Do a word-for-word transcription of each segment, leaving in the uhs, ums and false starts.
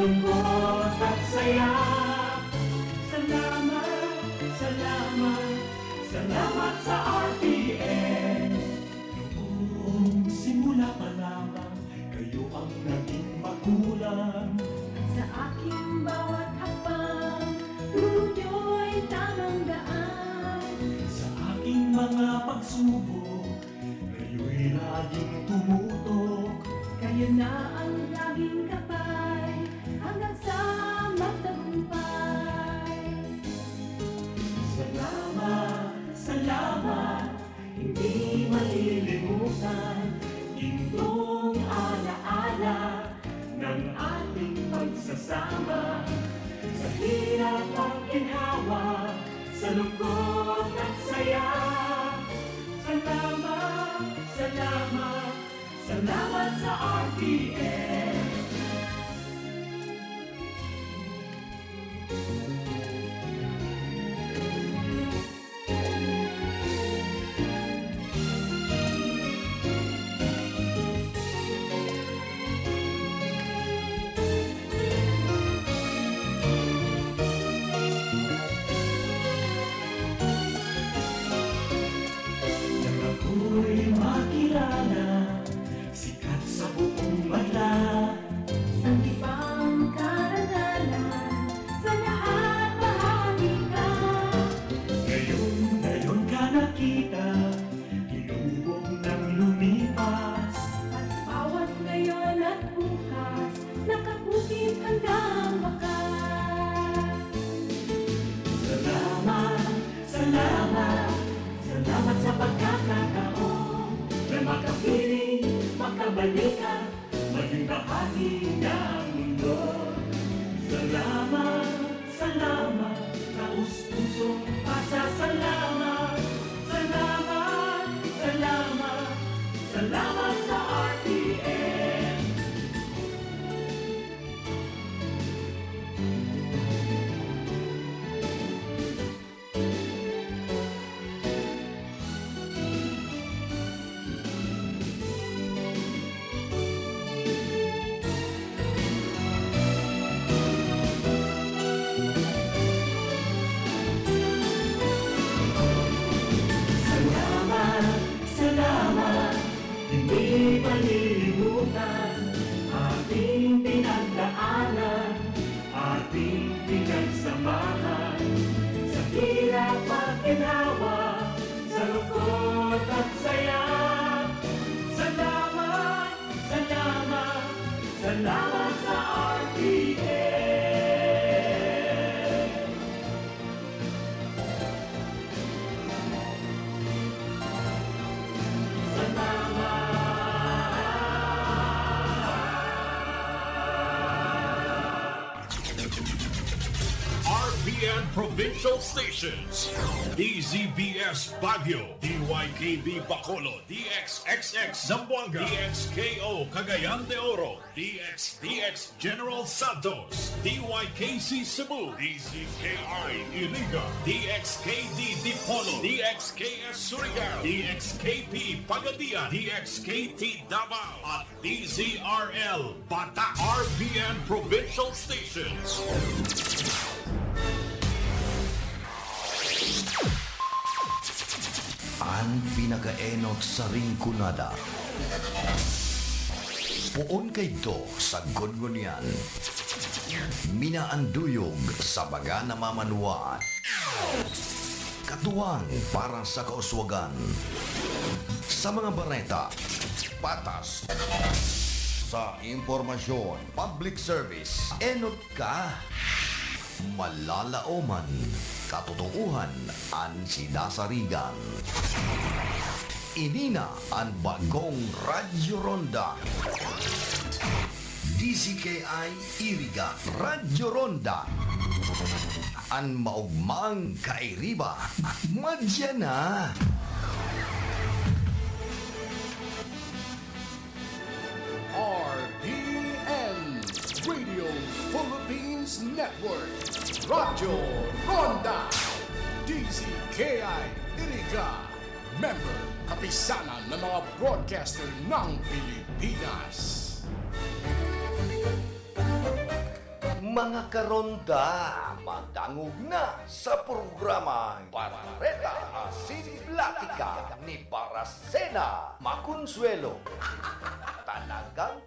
Lungkot at saya. Salamat, salamat, salamat sa R T N. Noong simula pa lamang, kayo ang naging magulang. Sa aking bawat hakbang, turo niyo'y tamang daan. Sa aking mga pagsubok, kayo'y laging tumutok. Kayo na ang laging gabay, hanggang sa magtagumpay. Salamat, salamat, hindi malilimutan. Gintong alaala ng ating pagsasama. Sa hirap at ginhawa, sa lungkot at saya. Salamat, salamat, salamat sa R T N. Nang ako'y makilala, sikat sa buong banla. Sa ibang karangalan, sa lahat bahagi ka. Ngayon, ngayon ka nakita, tinubong nang lumipas. At bawat ngayon at bukas, nakabukit handang bakas. Salamat, salamat, salamat sa pagkakataon na makapiling, makabalikan, maging bahagi ng mundo. Salamat, salamat, taos-pusong pasasalamat. Salamat, salamat, salamat sa R T N. Salamat, salamat, hindi malilimutan ating pinagdaanan, ating pinagsamahan, sa hirap at ginhawa, sa lungkot at saya. Salamat, salamat, salamat sa R T N. Salamat. R P N Provincial Stations, D Z B S Baguio, D Y K B Bacolod, D X X X Zamboanga, D X K O Cagayan de Oro, D X D X General Santos, D Y K C Cebu, D Z K I Iriga, D X K D Dipolog, D X K S Surigao, D X K P Pagadian, D X K T Davao, at D Z R L Batak. R P N Provincial Stations. An pinakaenot sa Rinconada. Poon kaidto sa Gungunyan. Minaanduyog sa baga na mamanwaan. Katuwang para sa kauswagan. Sa mga bareta, patas. Sa impormasyon, public service, enot ka. Malalaoman, katotoohan an sinasarigan. Ini na an bagong Radyo Ronda. D Z K I Iriga, Radyo Ronda. An maogmang kairiba, madya na. R P N, Radio Philippines Network, Radyo Ronda, D Z K I Iriga, member, Kapisanan ng mga Broadcaster ng Pilipinas. Mga karonda, madangog na sa programang Bareta asin Platika ni Barasena Maconsuelo. Talagang,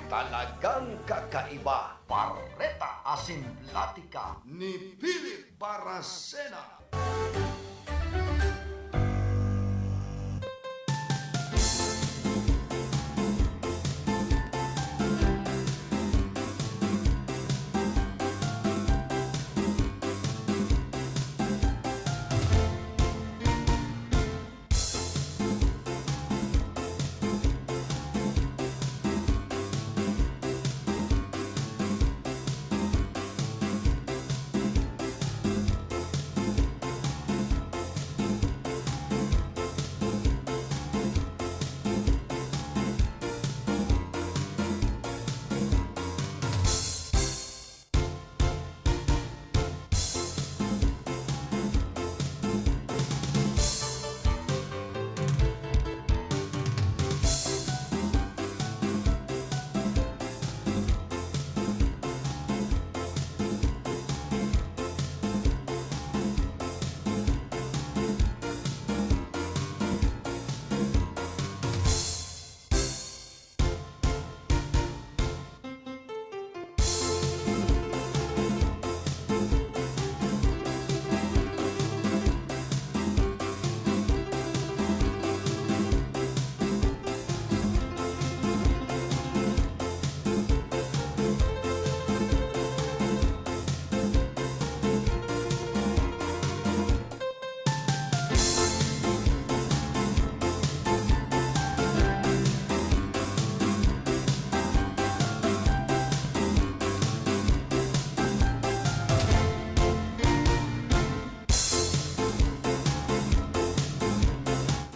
talagang kakaiba. Bareta asin Platika ni Philip Barasena.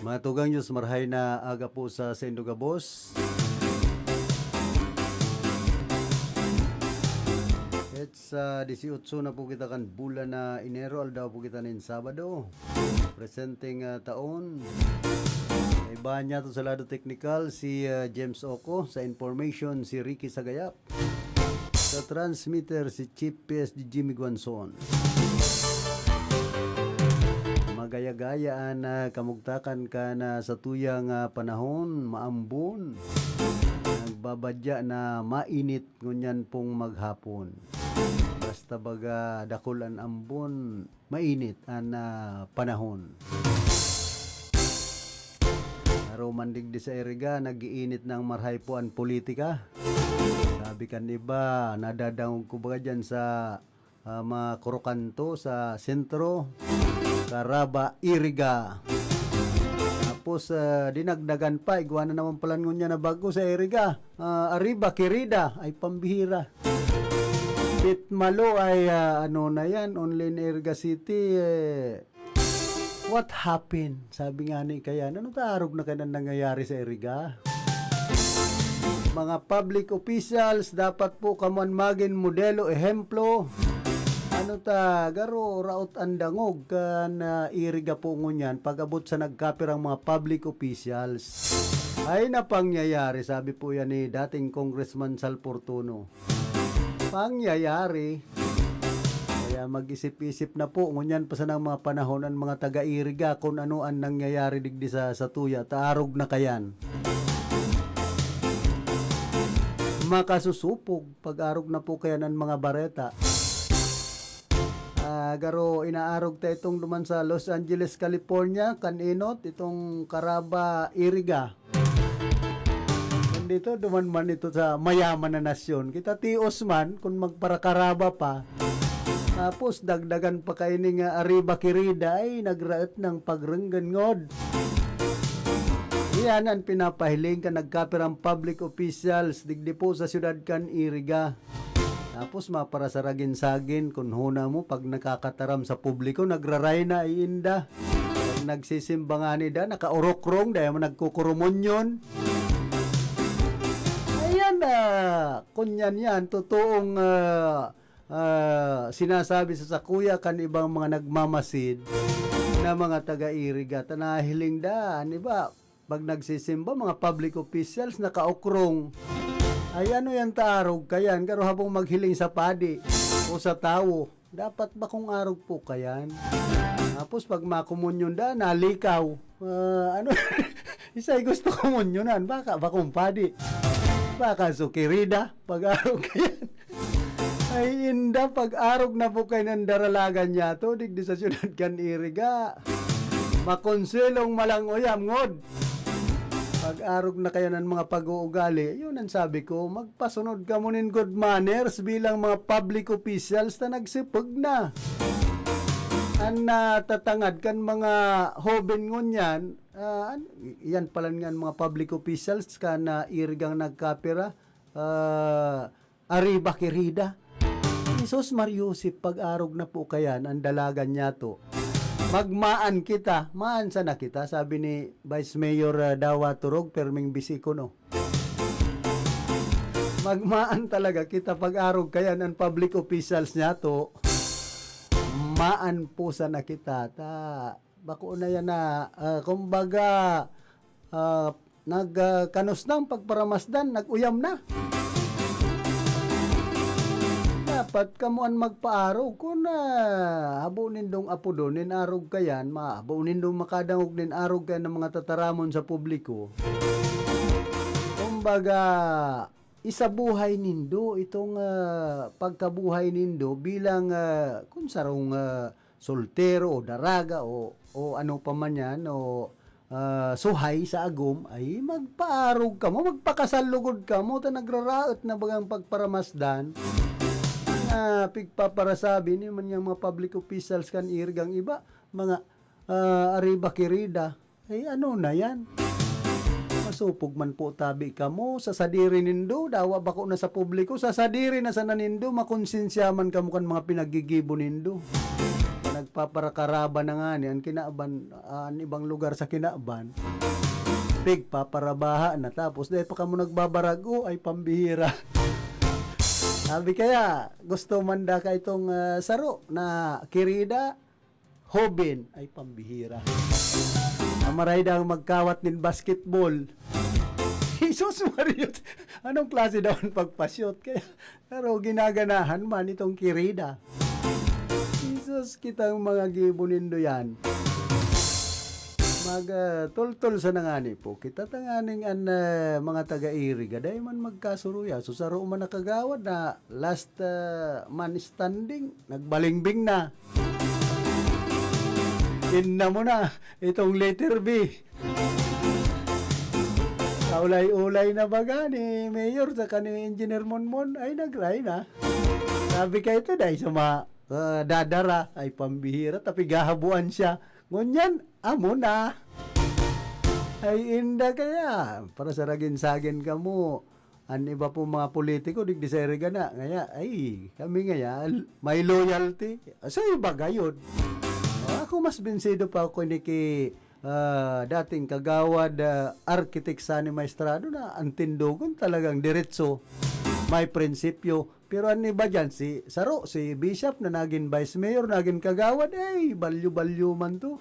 Mga tugang Diyos, marahay na aga po sa saindo gabos. It's, ah, dieciocho na po kita kan bulan na Enero, aldaw po kita nin Sabado. Presenteng, ah, taon. Kaibahan niya to sa lado teknikal, si, ah, James Oco. Sa information, si Ricky Sagayap. Sa transmitter, si Chief P S D Jimmy Guanzon. Magaya-gaya an, ah, kamugtakan kan, ah, satuyang, ah, panahon, maambon. Nagbabadya na mainit ngunyan pong maghapon. Basta baga dakul an ambon, mainit an, ah, panahon. Aroman digdi sa Iriga, nag-iinit na an marahay po an politika. Sabi kan iba, nadadangog ko baga diyan sa, ah, mga kurokanto sa sentro, Caraba, Iriga. Tapos, ah, dinagdagan pa, igwa na naman pala ngunyan na bago sa Iriga. Ah, Arriba, Querida, ay pambihira. Pitmalo ay, ah, ano na yan, only in Iriga City, eh, what happened? Sabi nga ni Kayan, ano ta arog na kayan nangyayari sa Iriga? Mga public officials, dapat po kamo an magin modelo, ehemplo. Ano ta, garo, raot an dangog kan, ah, Iriga po ngunyan, pag-abot sa nagkapirang mga public officials. Ay, napangyayari, sabi po yan ni dating Congressman Sal Fortuno. Pangyayari. Kaya mag-isip-isip na po, ngunyan pa sanang mga panahon an mga taga-Iriga kun ano an nangyayari digdi sa, sa tuya, ta arog na kayan. Makasusupog, pag-arog na po kayan an mga bareta. Ah, garo, inaarog ta itong duman sa Los Angeles, California, kan enot, itong Caraba, Iriga. Nandito, duman man ito sa mayaman na nasyon. Kita tios man, kung magparakaraba pa. Tapos, dagdagan pa kaini nga Arriba Querida, ay, nagraot ng pagrenggen ngod. Iyan ang pinapahiling kan nagkapirang public officials, digdi po sa siyudad kan Iriga. Tapos maparasaragin-sagin, kun huna mo, pag nakakataram sa publiko, nagrarayna, iinda. Pag nagsisimba ngani da, nakaorokrong, dai man nagkukurumonyon. Ayan, ah, kunyan yan, totoong, ah, ah, sinasabi sa sakuya kan ibang mga nagmamasid na mga taga-Iriga, ta nahiling da, an iba, pag nagsisimba, mga public officials, nakaokrong. Ay, ano yan ta arog kayan? Garo habong maghiling sa padi o sa tawo, dapat bakong arog po kayan. Tapos pag makomunyon da, nalikaw. Ah, ano, isay gusto komunyonan, baka bakong padi. Baka sukirida, pag arog kayan. Ay, inda, pag arog na po kayan an daralagan niya to, digdi sa syudad kan Iriga. Makonselong malang uyam, ngod. Pag-arog na kayan an mga pag-uugali, yun ang sabi ko, magpasunod kamo nin good manners bilang mga public officials na nagsipog na. An natatangad kan mga hoben ngunyan, ah, an-, yan palan nga an mga public officials kan, ah, Irigang nagkapira, ah, Arriba, querida. Jesus Mario, si pag-arog na po kayan, ang dalagan niya to. Magmaan kita, maan sana kita, sabi ni Vice Mayor, ah, Dawa Turog, perming bisiko, no? Magmaan talaga kita pag-arog kayan, ang public officials niya to. Maan po sana kita, ta, bako na yan na, ah, kumbaga, ah, nag, ah, kanus na ang pagparamasdan, nag-uyam na. Dapat kamo an magpaarog. Kun, ah, habo nindong apodon nin arog kayan, ma-, habo nindong makadangog nin arog kayan ng mga tataramon sa publiko. Kumbaga, isabuhay nindo itong, ah, pagkabuhay nindo bilang, ah, kun sarong, ah, soltero o daraga o, o ano pa man yan o, ah, suhay sa agom, ay magpaarog kamo, magpakasal lugod kamo ta nagraraot na bagang pagparamasdan. Na pigpaparasabi ni man yang mga public officials kan Irigang iba, mga, ah, arriba querida. Ay, ano na yan? Masupog man po tabi kamo sa sadiri nindo, dawa bako na sa publiko, sa sadiri na sana nindo, makonsensya man kamo kan mga pinaggigibo nindo. Nagpaparakaraba na ngani an kinaban, ah, an ibang lugar sa kinaban. Pigpaparabaha na, tapos dai pa kamo nagbabarag-o, ay pambihira. Sabi kaya, gusto man da ka itong, ah, saro na kirida, hoben, ay pambihira. Amaray daw magkawat nin basketball. Jesus Maria! Anong klase daw ang pagpa-shoot? Kaya, pero ginaganahan man itong kirida. Jesus, kitang mga gibo nindo yan. Mag, ah, tultol sa nangani po. Kita tanganing an, ah, mga taga-Iriga, dai man magkasuruya. So, saro man nakagawad na last, ah, man standing, nagbalingbing na. Inna mo na, itong letter B. Kaulay-ulay na baga ni Mayor saka ni Engineer Monmon, ay nagray na. Sabi ka ito, dahil sa mga, ah, dadara, ay pambihira, tapi gahabuan siya. Ngunyan, amo na. Ay inda kaya, para sa ragin-sagin kamo. An iba po mga politiko, digdi sa Iriga na. Ngaya, ay, kami ngaya, l-, may loyalty. Sa iba, gayod. Ako, mas binsido pa ako ni ki, ah, dating kagawad, ah, arkitek Sani Maestrado na ang tindogon talagang diretso. May prinsipyo. Pero an iba diyan, si Saro, si Bishop na nagin vice mayor, nagin kagawad, ay, balyo-balyo man to.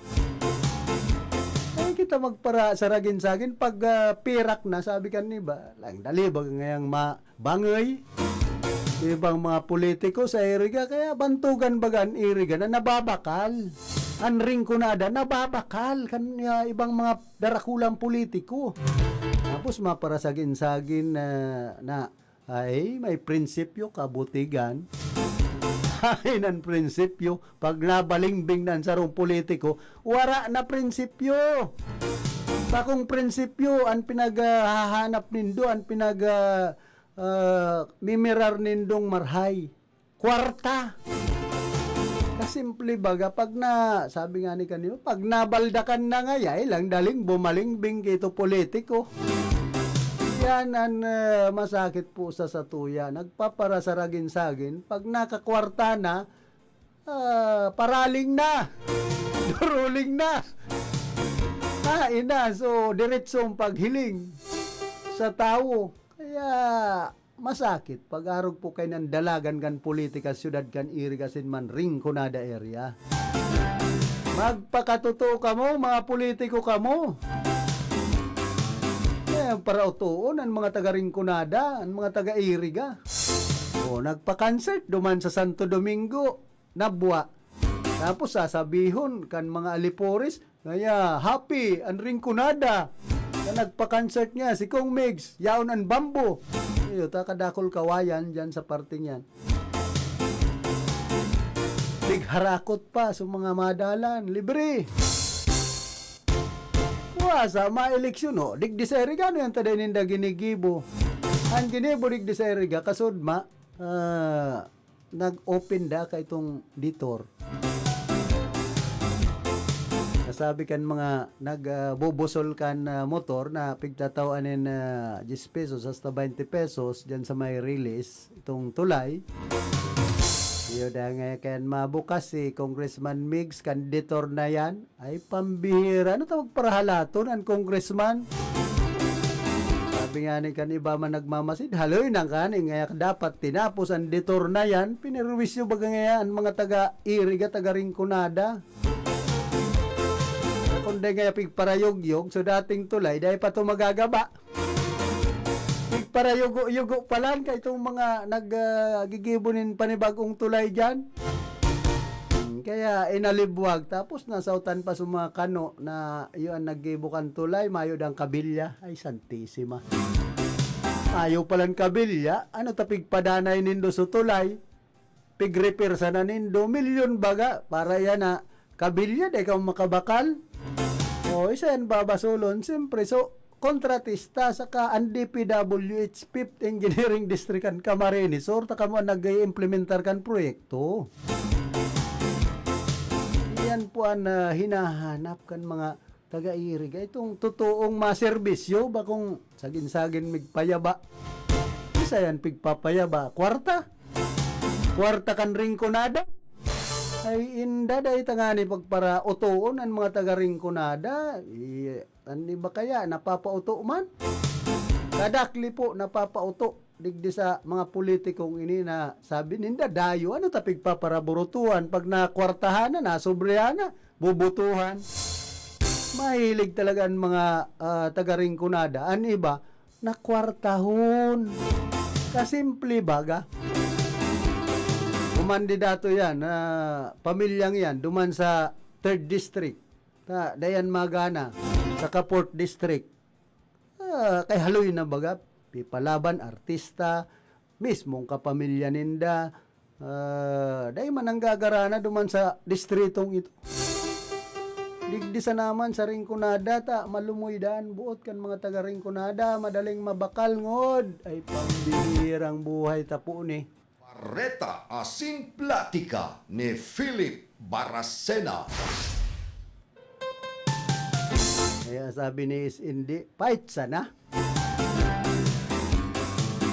Ay, kita magpara-, saragin-sagin, pag, ah, pirak na, sabi kan iba, lang dali, baga ngayang ma-, bangay. Ibang mga politiko sa Iriga, kaya bantugan baga an Iriga na nababakal. An Rinconada, nababakal kan, ah, ibang mga darakulang politiko. Tapos, maparasagin-sagin na, na, ay, may prinsipyo, kabutigan. Hain an prinsipyo, pag nabalingbing na an sarong politiko, wara na prinsipyo. Bakong prinsipyo an pinaghahanap nindo, an pinag, ah, ah, mimirar nindong marhay. Kwarta. Kasimple baga, pag na, sabi nga ni kanino, pag nabaldakan na ngaya, ilang daling bumalingbing kito politiko. Yan an, ah, masakit po sa satuya. Nagpaparasaragin-sagin, pag nakakwarta na, ah, paraling na. Duruling na. Kain na. So, diretsong paghiling sa tawo. Kaya, masakit. Pag-arog po kainan dalagan kan politika, syudad kan Iriga asin man Rinconada area. Magpakatotoo kamo, mga politiko kamo. Eh, para utoon an mga taga Rinconada, an mga taga Iriga. O, nagpa-concert duman sa Santo Domingo, nabwa. Tapos sasabihon kan mga alipores, kaya happy an Rinconada na nagpa-concert niya si Kong Migs, yaon an bamboo. Iyo, ta kadakol kawayan dyan sa parting yan. Tigharakot pa sa mga madalan, libre. Kuwasa, maeleksyon, o. Digdi sa Iriga, ano yan, taday ninda ginigibo? Ang ginibo, digdi sa Iriga, kasudma, ah, nag-open da ka itong detour. Nasabi kan mga nag, ah, bubusol kan, ah, motor na pigtatawaan nin, ah, diyes pesos hasta baynte pesos dyan sa may release, itong tulay. Iyo da nga kan mabukas si Congressman Migs kan detour na yan. Ay, pambihira. Ano tawag parahalaton an congressman? Sabi nga ni kan iba man nagmamasid, haloy na ka ni, ngaya dapat tinapos an detour na yan. Pinerwisyo baga ngaya an mga taga Iriga, taga Rinconada. Kung di ngaya pigparayogyog, so dating tulay, dahil pa ito magagaba. Pigparayogo-yogo pa lang kay itong mga nag, ah, gigibo nin panibagong tulay dyan. Hmm, kaya inalibwag. Tapos nasautan pa sa mga kano na yun ang naggibo kan tulay, mayo dang kabilya. Ay, santisima. Ayaw palang kabilya. Ano ta pigpadanay nindo sa tulay? Pig-repair sana nindo. Milyon baga. Para yan na kabilya, di ka makabakal. O, isa yan babasulon. Siyempre, so, kontratista, saka ang D P W H, Fifth Engineering District kan Camarines Sur, ta kamo ang nag-iimplementar kan proyekto. Yan po ang, ah, hinahanap kan mga taga-Iriga. Itong totoong maserbisyo, bakong sagin-sagin migpayaba. Isa yan pigpapayaba. Kwarta. Kwarta kan Rinconada. Ay, inda, dahil tangani pagparautoon ang mga taga-Rinconada. I-, An iba kaya, napapauto man? Kadakli po, napapauto. Digdi sa mga politikong ini na sabi ninda, dayo, ano ta pigpaparaburutuhan? Pag nakwartahan na, nasobrehan na, bubutuhan. Mahilig talaga ang mga, ah, taga Rinconada. An iba, nakwartahon. Kasimple baga. Kumandidato yan, ah, pamilyang yan, duman sa third district. Ta, dayan magana, saka fourth district. Ah, kay haloy na baga, pipalaban, artista, mismong kapamilya ninda, ah, dai man nanggagarana duman sa distritong ito. Digdi sa naman sa Rinconada, ta malumoy daan, buot kan mga taga Rinconada, madaling mabakal ngod. Ay, pambihirang buhay ta po ni. Bareta asin platika ni Philip Baracena. Kaya sabi ni Is Indi, "Fight sana."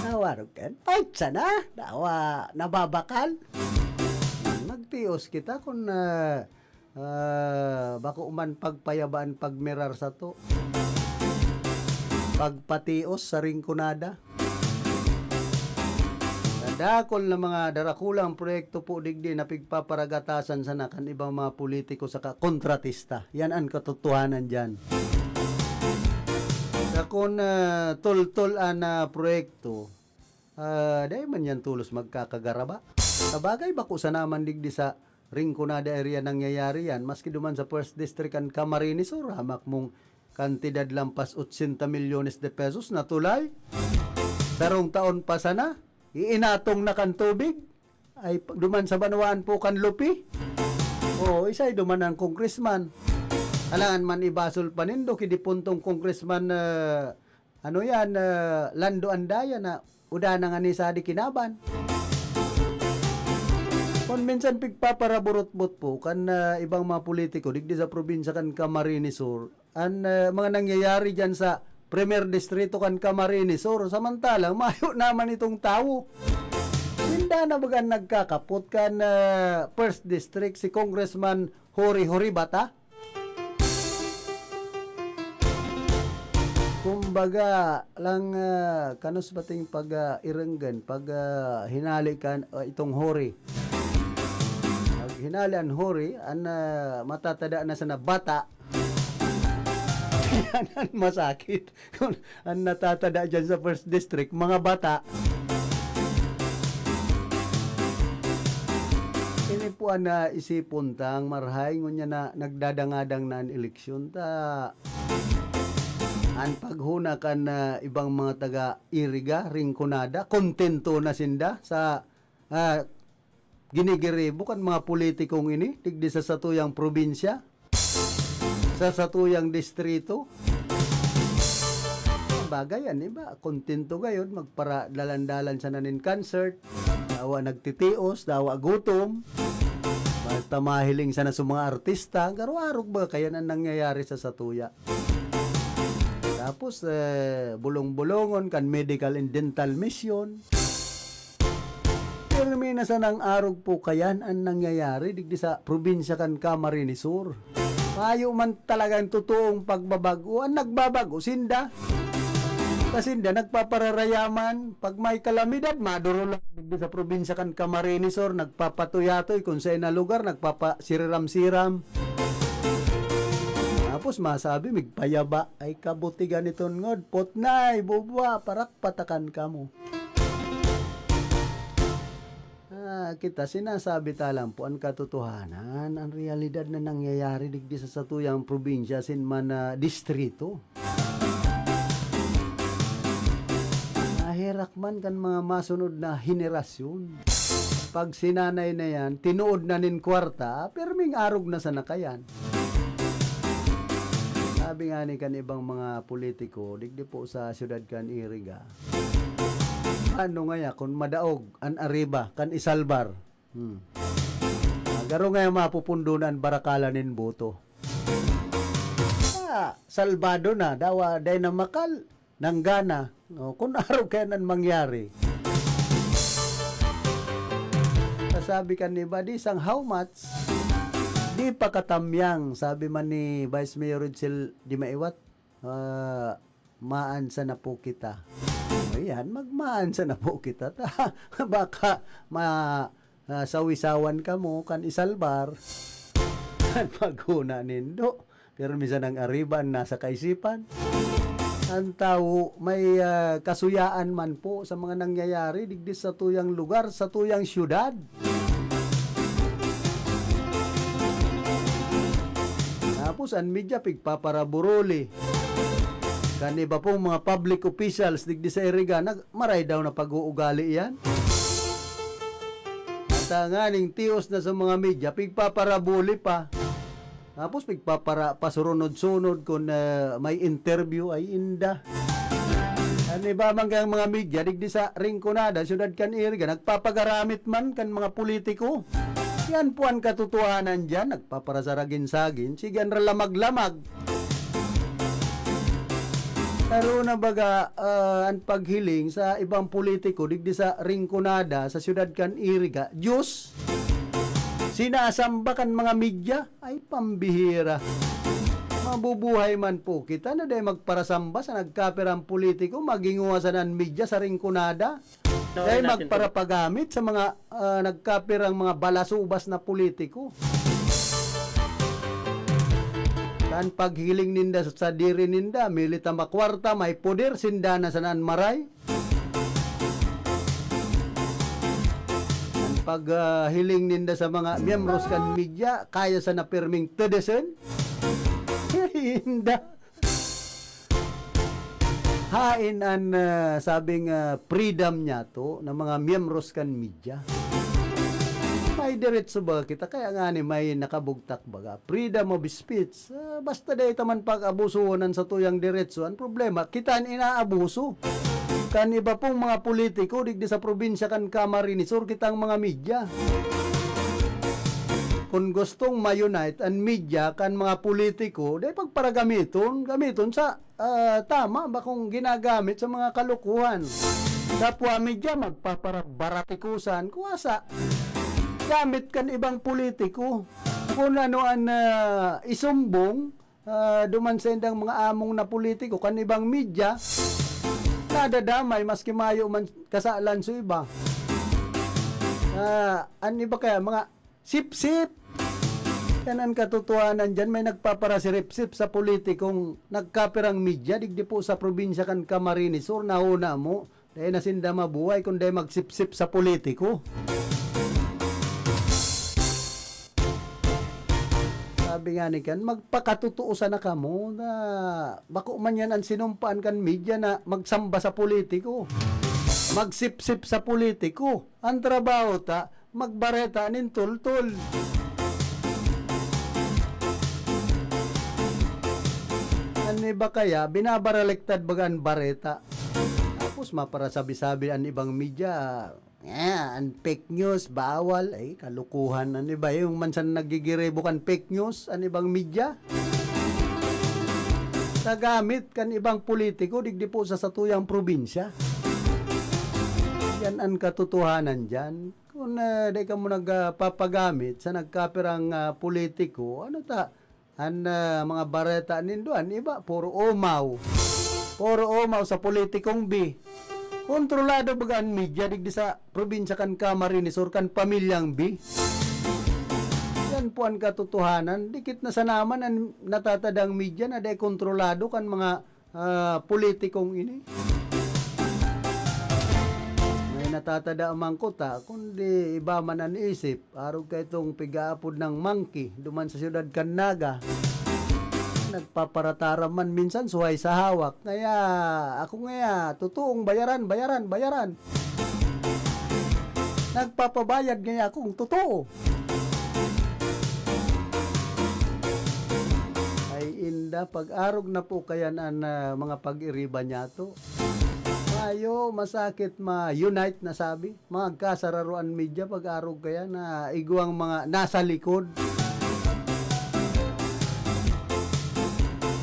Nawarog kan, "Fight sana." Dawa, nababakal. Magtios kita kung, ah, Ah, bako man pagpayabaan pagmirar sato. Pagpatios sa Rinconada. Sa dakol na mga darakulang proyekto po digdi na pigpaparagatasan sana kan ibang mga politiko saka kontratista. Yan ang katotohanan diyan. Sa kun, ah, toltol an, ah, proyekto, ah, dai man yan tolos magkakagaraba. Sabagay, bako sana man digdi sa Rinconada area nangyayari yan, maski duman sa First District kan Camarines Sur, hamak mong kantidad lampas ochenta milyones de pesos na tulay. Sarong taon pa sana, iinatong na kan tubig. Ay, pag duman sa banwaan po kan Lupi. Oo, isay duman ang congressman. Alangan man ibasol pa nindo, ki dipuntong congressman, ah, ano yan, ah, Lando Andaya na uda na nga ni sa di kinaban. Kung minsan pigpaparaburot-bot po kan, ah, ibang mga politiko, digdi sa probinsya kan Camarines Sur, an, ah, mga nangyayari dyan sa Primer Distrito kan Camarines Sur, samantalang mayo naman itong tawo. Sinda na baga nagkakapot kan, ah, First District, si Congressman Hori Hori Bata? Kumbaga, lang, ah, kanus bating pag, ah, irenggen, pag, ah, hinali kan, ah, itong hori. Pag hinali an hori, an, ah, matatada na sana bata. Yan ang masakit. Kung ang natatada dyan sa First District, mga bata. Ini po ang naisipon tang marhay, ngunyan na nagdadangadang na an eleksyon ta. An paghuna kan, ah, ibang mga taga Iriga, Rinconada, kontento na sinda sa, ah, ginigiribo kan mga politikong ini, digdi sa satuyang probinsya, sa satuyang distrito. Bagay, an iba, kontento gayod, magpara-dalan-dalan sana nin concert, dawa nagtitios, dawa gutom, basta mahiling sana sa mga artista, garo-arog ba kayan an nangyayari sa satuya? Tapos, eh, bulong-bulongon kan medical and dental mission. Pirmi na sanang arog po kayan an nangyayari digdi sa probinsya kan Camarines Sur. Mayo man talagang totoong pagbabago. An nagbabago, sinda. Ta sinda nagpapararayaman. Pag may kalamidad, maduro lang digdi sa probinsya kan Camarines Sur, nagpapatuyatoy kun sa ina lugar, nagpapasiriram-siram. Tapos masabi, migpayaba, ay kabutigan iton ngod, potnay, bubwa, parakpatakan kamo. Ah, kita, sinasabi ta lang po an katotohanan, an realidad na nangyayari digdi sa satuyang probinsya sin man, ah, distrito. Naherak man kan mga masunod na henerasyon. Pag si nanay na yan, tinuod na nin kwarta, pirming arog na sana kayan. Sabi nga ni kan ibang mga politiko, digdi po sa siyudad kan Iriga, ano ngaya kun madaog an ariba kan isalbar? Hmm. Ah, garo ngaya mapupundo na an barakalan nin boto. Ah, salbado na, dawa, dai na makal, nanggana. O, kun arog kaya nan mangyari. Sabi kan iba, "Di sang how much, di pa katamyang," sabi man ni Vice Mayor Rudsel Di Maiwat. Ah, maan sana po kita. Ayan, magmaan sana po kita. Ta, baka ma-, ah, sawisawan kamo kan isalbar. Kan paghuna nindo. Pero minsan ang ariba an nasa kaisipan. An tawo may, ah, kasuyaan man po sa mga nangyayari digdi sa tuyang lugar, sa tuyang siyudad. Tapos an media pigpaparaburuli. Kan iba pong mga public officials digdi sa Iriga, nag-, maray daw na pag-uugali iyan. At, ah, nganing tios na sa mga media, pigpaparabuli pa. Tapos pigpapara-, pasurunod-sunod kun, ah, may interview, ay inda. An iba man kayang mga media, digdi sa Rinconada, siyudad kan Iriga, nagpapagaramit man kan mga politiko. Yan po an katotohanan diyan, nagpaparasaragin-sagin. Sige, an ralamag-lamag. Pero na baga, ah, an paghiling sa ibang politiko digdi sa Rinconada, sa siyudad kan Iriga, Diyos, sinasamba kan mga media, ay pambihira. Mabubuhay man po kita na dai magparasamba sa nagkapirang politiko, magingowa sana an media sa Rinconada. Dai magparapagamit sa mga, ah, nagkapirang mga balasubas na politiko. Kan paghiling ninda sa sadiri ninda, milit ta makwarta, may poder, sinda na sana an maray. An pag, ah, hiling ninda sa mga miyembros kan media, kaya sana pirming tedesen. Inda. Haen an, ah, sabing, ah, freedom niyato na mga miyembros kan media? May diretso ba kita? Kaya nga ni may nakabugtak baga, freedom of speech. Ah, basta dai ta man pag-abusuhon an satuyang diretso. An problema, kita an inaabuso kan iba pong mga politiko digdi sa probinsya kan Camarines Sur, kitang mga media. Kun gustong ma-unite an media kan mga politiko, dai pagparagamiton, gamiton sa, ah, tama, bakong ginagamit sa mga kalokohan. Kapwa media, magpaparabaratikusan, kuwasa, gamit kan ibang politiko. Kun ano an, ah, isumbong, ah, duman sa indang mga among na politiko, kan ibang media, nadadamay, maski mayo man kasalan sa iba. Ah, an iba kaya, mga sipsip. Yan an katotohanan diyan, may nagpaparasiripsip sa politikong nagkapirang media digdi po sa probinsya kan Camarines Sur, nahona mo, dai na sinda mabuhay kun dai magsipsip sa politiko. Sabi nga ni Ken, magpakatotoo sana kamo na bako man yan an sinumpaan kan media na magsamba sa politiko, magsipsip sa politiko. An trabaho ta, magbareta nin tultol. An iba kaya, binabaraliktad baga an bareta. Tapos maparasabi-sabi an ibang media, "Ah, an fake news, bawal." Ay, kalukuhan an iba. Yung mansan nagigiribo kan fake news, an ibang media. Nagamit kan ibang politiko, digdi po sa satuyang probinsya. Yan an katotohanan diyan. Kun, ah, dai kamo nagpapagamit sa nagkapirang, ah, politiko, ano ta, an, ah, mga bareta nindo, an iba, puro omaw. Puro omaw sa politikong bi. Kontrolado baga an media digdi sa probinsya kan Camarines Sur kan pamilyang bi. Yan po an katotohanan. Dikit na sana man an natatadang media na dai kontrolado kan mga ah, politikong ini. May natatada man kuta, kundi iba man an isip, arog kaitong pigaapod nang monkey, duman sa siyudad kan Naga. Nagpaparataram man minsan, suhay sa hawak. Kaya, ako ngaya, totoong bayaran, bayaran, bayaran. Nagpapabayad ngaya akong totoo. Ay, inda, pag-arog na po kayan an, ah, mga pag-iriba niyato. Mayo, masakit, ma-unite na sabi. Magkasararo an media, pag-arog kayan na igwang mga nasa likod.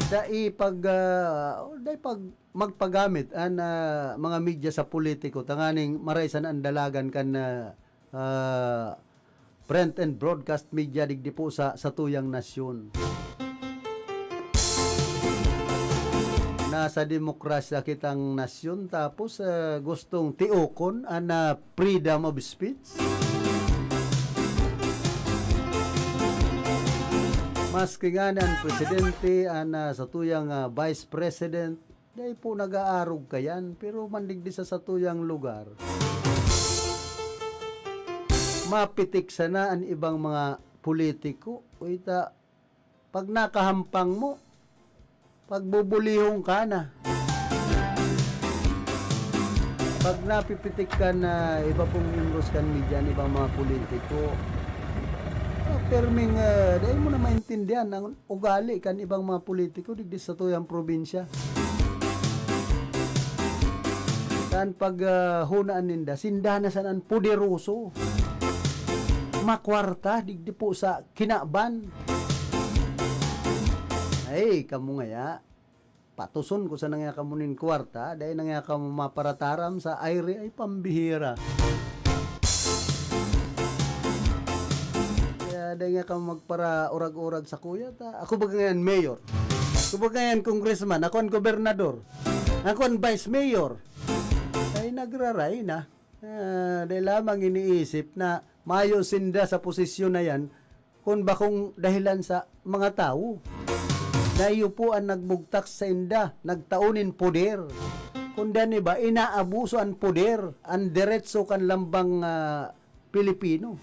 Dai pag, ah, dai pag magpagamit an, ah, mga media sa politiko tanganing maraisan an dalagan kan, ah, ah, print and broadcast media digdi po sa satuyang nasyon. Nasa demokrasya kitang nasyon tapos, ah, gustong tiokon an, ah, freedom of speech. Maski ngani an presidente, an, ah, satuyang, ah, vice president, dai po nag-aarog kayan, pero mandigdi sa satuyang lugar, mapitik sana an ibang mga politiko. Uy, ta, pag nakahampang mo, pagbubulihon ka na. Pag napipitik ka na iba pong miyembros kan media, an ibang mga politiko, ah, perming, ah, dai mo na maintindihan ang ugali kan ibang mga politiko digdi sa tuyang probinsya. Kan pag, ah, hunaan ninda, sinda na sana an poderoso. Makwarta, digdi po sa kinaban. Ay, kamo ngaya. Patuson ko sana ngaya kamo nin kwarta, dai na ngaya kamo maparataram sa aire, ay pambihira. Kaya dai ngaya kamo magparaurag-urag sakuya, ta ako ba ngayan mayor? Ako ba ngayan congressman? Ako an gobernador? Ako an vice mayor? Ay nagraray na. Ah, dai lamang iniisip na mayo sinda sa posisyon na yan kun bakong dahilan sa mga tawo. Na iyo po an nagbugtak sainda, nagtao nin poder. Kundi an iba, inaabuso an poder, an deretso kan lambang, ah, Pilipino.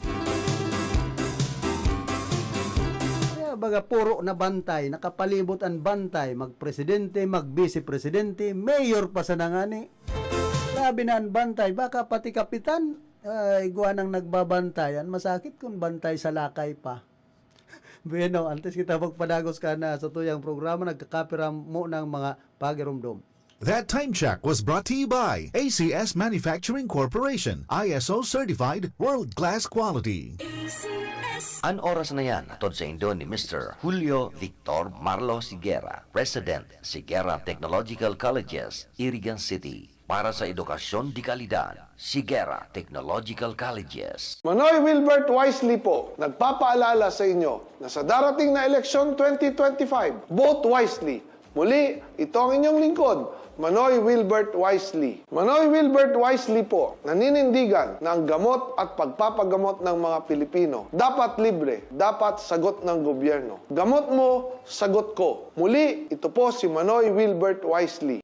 Kaya baga puro na bantay, nakapalibot an bantay, magpresidente, magbise-presidente, mayor pa sana ngani. Grabe na an bantay, baka pati kapitan, ah, igwa nang nagbabantay. An masakit kun bantay sa lakay pa. Bueno, antes kita magpadagos kan satuyang programa, nagkakape ra mo ng mga pagiromdom. That time check was brought to you by A C S Manufacturing Corporation, I S O certified, world-class quality. An oras na yan, hatod saindo ni Mister Julio Victor Marlo Siguera, President, Siguera Technological Colleges, Irigan City. Para sa edukasyon de kalidad, Siguera Technological Colleges. Manoy Wilbert Wisely po, nagpapaalala sa inyo na sa darating na eleksyon twenty twenty-five, vote wisely. Muli, ito ang inyong lingkod, Manoy Wilbert Wisely. Manoy Wilbert Wisely po, naninindigan na ang gamot at pagpapagamot ng mga Pilipino dapat libre, dapat sagot ng gobyerno. Gamot mo, sagot ko. Muli, ito po si Manoy Wilbert Wisely.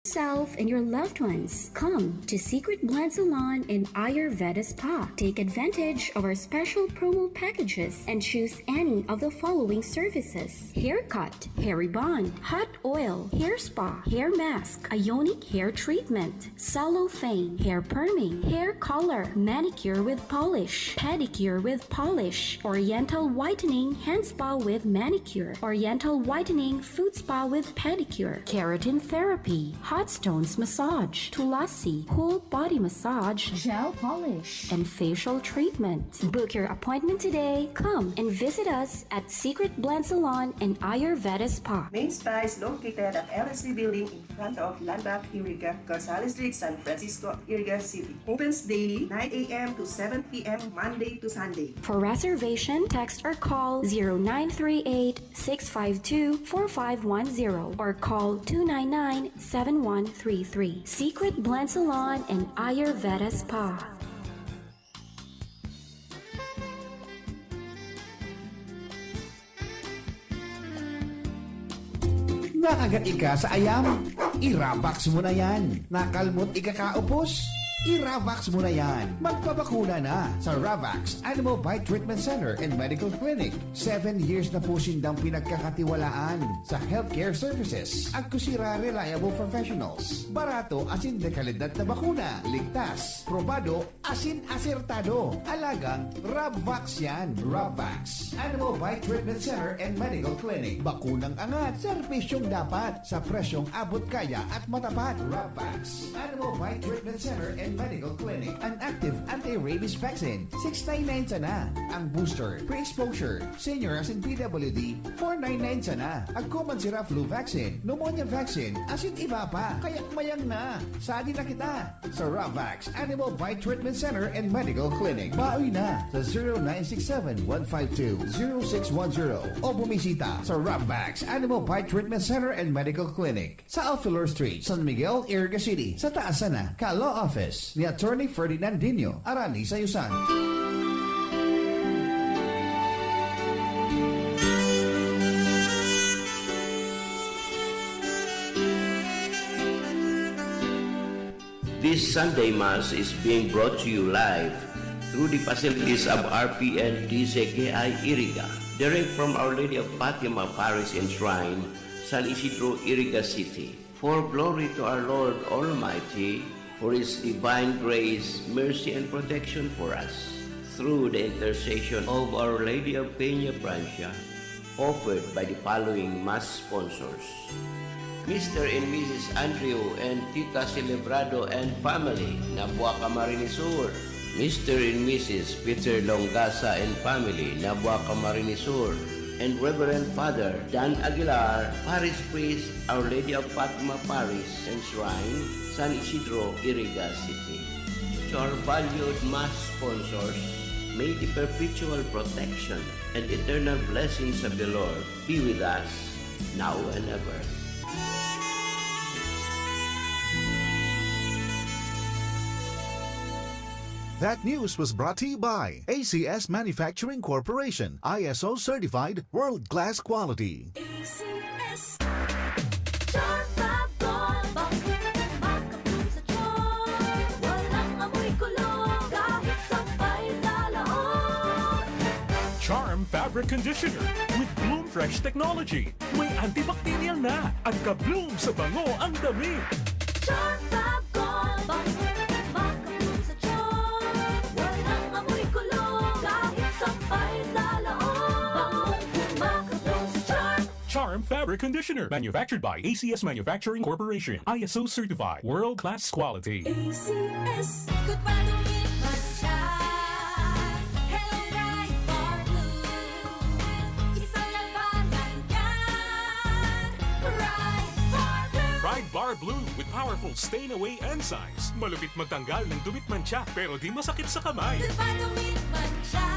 Yourself and your loved ones. Come to Secret Blend Salon and Ayurveda Spa. Take advantage of our special promo packages and choose any of the following services: haircut, hair rebond, hot oil, hair spa, hair mask, ionic hair treatment, cellophane, hair perming, hair color, manicure with polish, pedicure with polish, oriental whitening, hand spa with manicure, oriental whitening, foot spa with pedicure, keratin therapy, hot stones massage, tulasi, whole body massage, gel polish, and facial treatment. Book your appointment today. Come and visit us at Secret Blend Salon and Ayurveda Spa. Main Spa is located at L S C Building in front of Landmark Iriga, Gonzales Street, San Francisco, Iriga City. Opens daily, nine a m to seven p m, Monday to Sunday. For reservation, text or call zero nine three eight, six five two, four five one zero or call two nine nine, seven one three three. Secret Blend Salon and Ayurveda Spa. Nakagat ika sa ayam? I-Ravax mo na yan. Nakalmot ika kaupos? I-Ravax mo na yan. Magpabakuna na sa Ravax Animal Bite Treatment Center and Medical Clinic. Seven years na po sindang pinagkakatiwalaan sa healthcare services. Agko sira reliable professionals. Barato asin de kalidad na bakuna. Ligtas, probado, asin asertado. Alagang Rabvax yan. Rabvax Animal Bite Treatment Center and Medical Clinic. Bakunang angat, serbisyong dapat, sa presyong abot kaya at matapat. Rabvax Animal Bite Treatment Center and Medical Clinic. An active anti-rabies vaccine, six nine nine sana. Ang booster, pre-exposure, senior asin P W D, four nine nine sana. Agko man sira flu vaccine, pneumonia vaccine, asin iba pa. Kaya mayang na. Sadi na kita sa Ravax Animal Bite Treatment Center and Medical Clinic. Baoy na sa zero nine six seven, one five two, zero six one zero o bumisita sa Ravax Animal Bite Treatment Center and Medical Clinic sa Alfelor Street, San Miguel, Iriga City, sa taas sana ka Law Office ni Attorney Ferdinand Dino, Arani Sayusan. This Sunday Mass is being brought to you live through the facilities of R P N D Z K I Iriga, direct from Our Lady of Fatima Parish and Shrine, San Isidro, Iriga City. For glory to our Lord Almighty, for His divine grace, mercy, and protection for us, through the intercession of Our Lady of Peña Francia, offered by the following Mass sponsors: Mister and Missus Andrew and Tita Celebrado and family, Nabuaca, Camarines Sur; Mister and Missus Peter Longasa and family, Nabuaca, Camarines Sur; and Reverend Father Dan Aguilar, Parish Priest, Our Lady of Fatima Parish and Shrine, San Isidro, Iriga City. To our valued Mass sponsors, may the perpetual protection and eternal blessings of the Lord be with us now and ever. That news was brought to you by A C S Manufacturing Corporation, I S O certified, world-class quality. A C S. Charm Fab Gold, bangko makabloom sa charm. Walang amoy kulo, kahit sampay sa loob. Charm Fabric Conditioner with Bloom Fresh Technology. May antibacterial na at ka-bloom sa bango ang damit. Charm Fab Gold, bangko makabloom sa charm. Walang amoy kulo, kahit sampay sa loob. Bangong makabloom sa charm. Charm Fabric Conditioner, manufactured by A C S Manufacturing Corporation, I S O certified, world-class quality. A C S. Goodbye to me, Mancha. Hello, Pride Bar Blue. Isang labanan yan. Pride Bar Blue. Pride Bar Blue with powerful stain away enzymes. Malupit magtanggal ng dumi at mantsa, pero di masakit sa kamay. Goodbye to me, Mancha.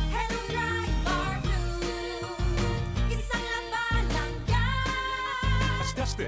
Hello, Pride Bar Blue. Isang labanan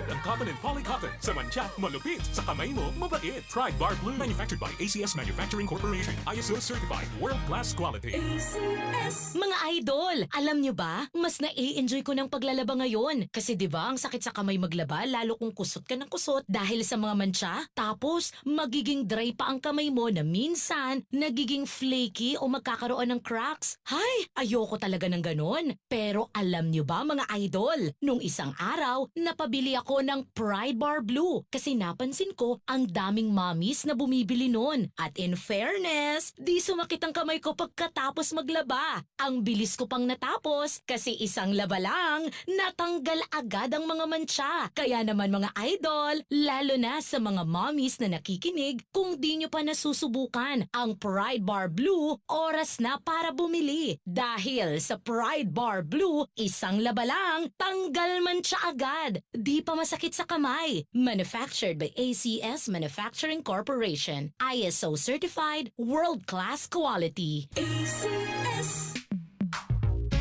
Ang cotton and poly cotton. Sa mantsa, malupit. Sa kamay mo, mabait. Pride Bar Blue. Manufactured by A C S Manufacturing Corporation. I S O certified. World class quality. A C S. Mga idol, alam nyo ba? Mas nai-enjoy ko ng paglalaba ngayon. Kasi 'di ba, ang sakit sa kamay maglaba, lalo kung kusot ka ng kusot dahil sa mga mantsa. Tapos, magiging dry pa ang kamay mo na minsan nagiging flaky o magkakaroon ng cracks. Hay, ayoko talaga ng ganon. Pero alam nyo ba, mga idol, nung isang araw, napabili ako ng Pride Bar Blue kasi napansin ko ang daming mommies na bumibili nun. At in fairness, di sumakit ang kamay ko pagkatapos maglaba. Ang bilis ko pang natapos kasi isang laba lang, natanggal agad ang mga mantsa. Kaya naman, mga idol, lalo na sa mga mommies na nakikinig, kung di nyo pa nasusubukan ang Pride Bar Blue, oras na para bumili. Dahil sa Pride Bar Blue, isang laba lang, tanggal mantsa agad. Di pa masakit sa kamay. Manufactured by A C S Manufacturing Corporation. I S O certified, world class quality. A C S.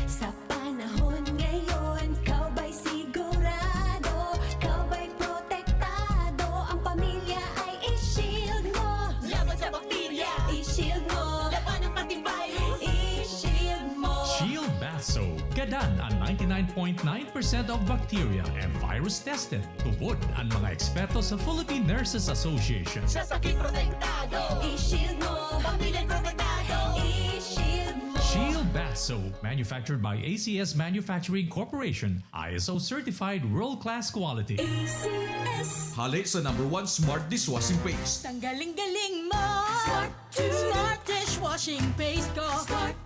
Sa panahon ngayon, ikaw ba'y sigurado? Ikaw ba'y protektado? Ang pamilya ay i-shield mo. Laban sa bakterya, i-shield mo. Labanan pati virus, i-shield mo. Shield Bath Soap. Gadan an ninety-nine point nine percent of bacteria and virus tested. Tubod an mga eksperto sa Philippine Nurses Association. Sa sakit protektado, i-shield mo. Pamilya protektado, i-shield mo. Shield Bath Soap, manufactured by A C S Manufacturing Corporation, I S O certified world-class quality. A C S. Hale sa number one smart dishwashing paste. Tanggaling galing mo. Smart. Smart dishwashing paste ko. Smart.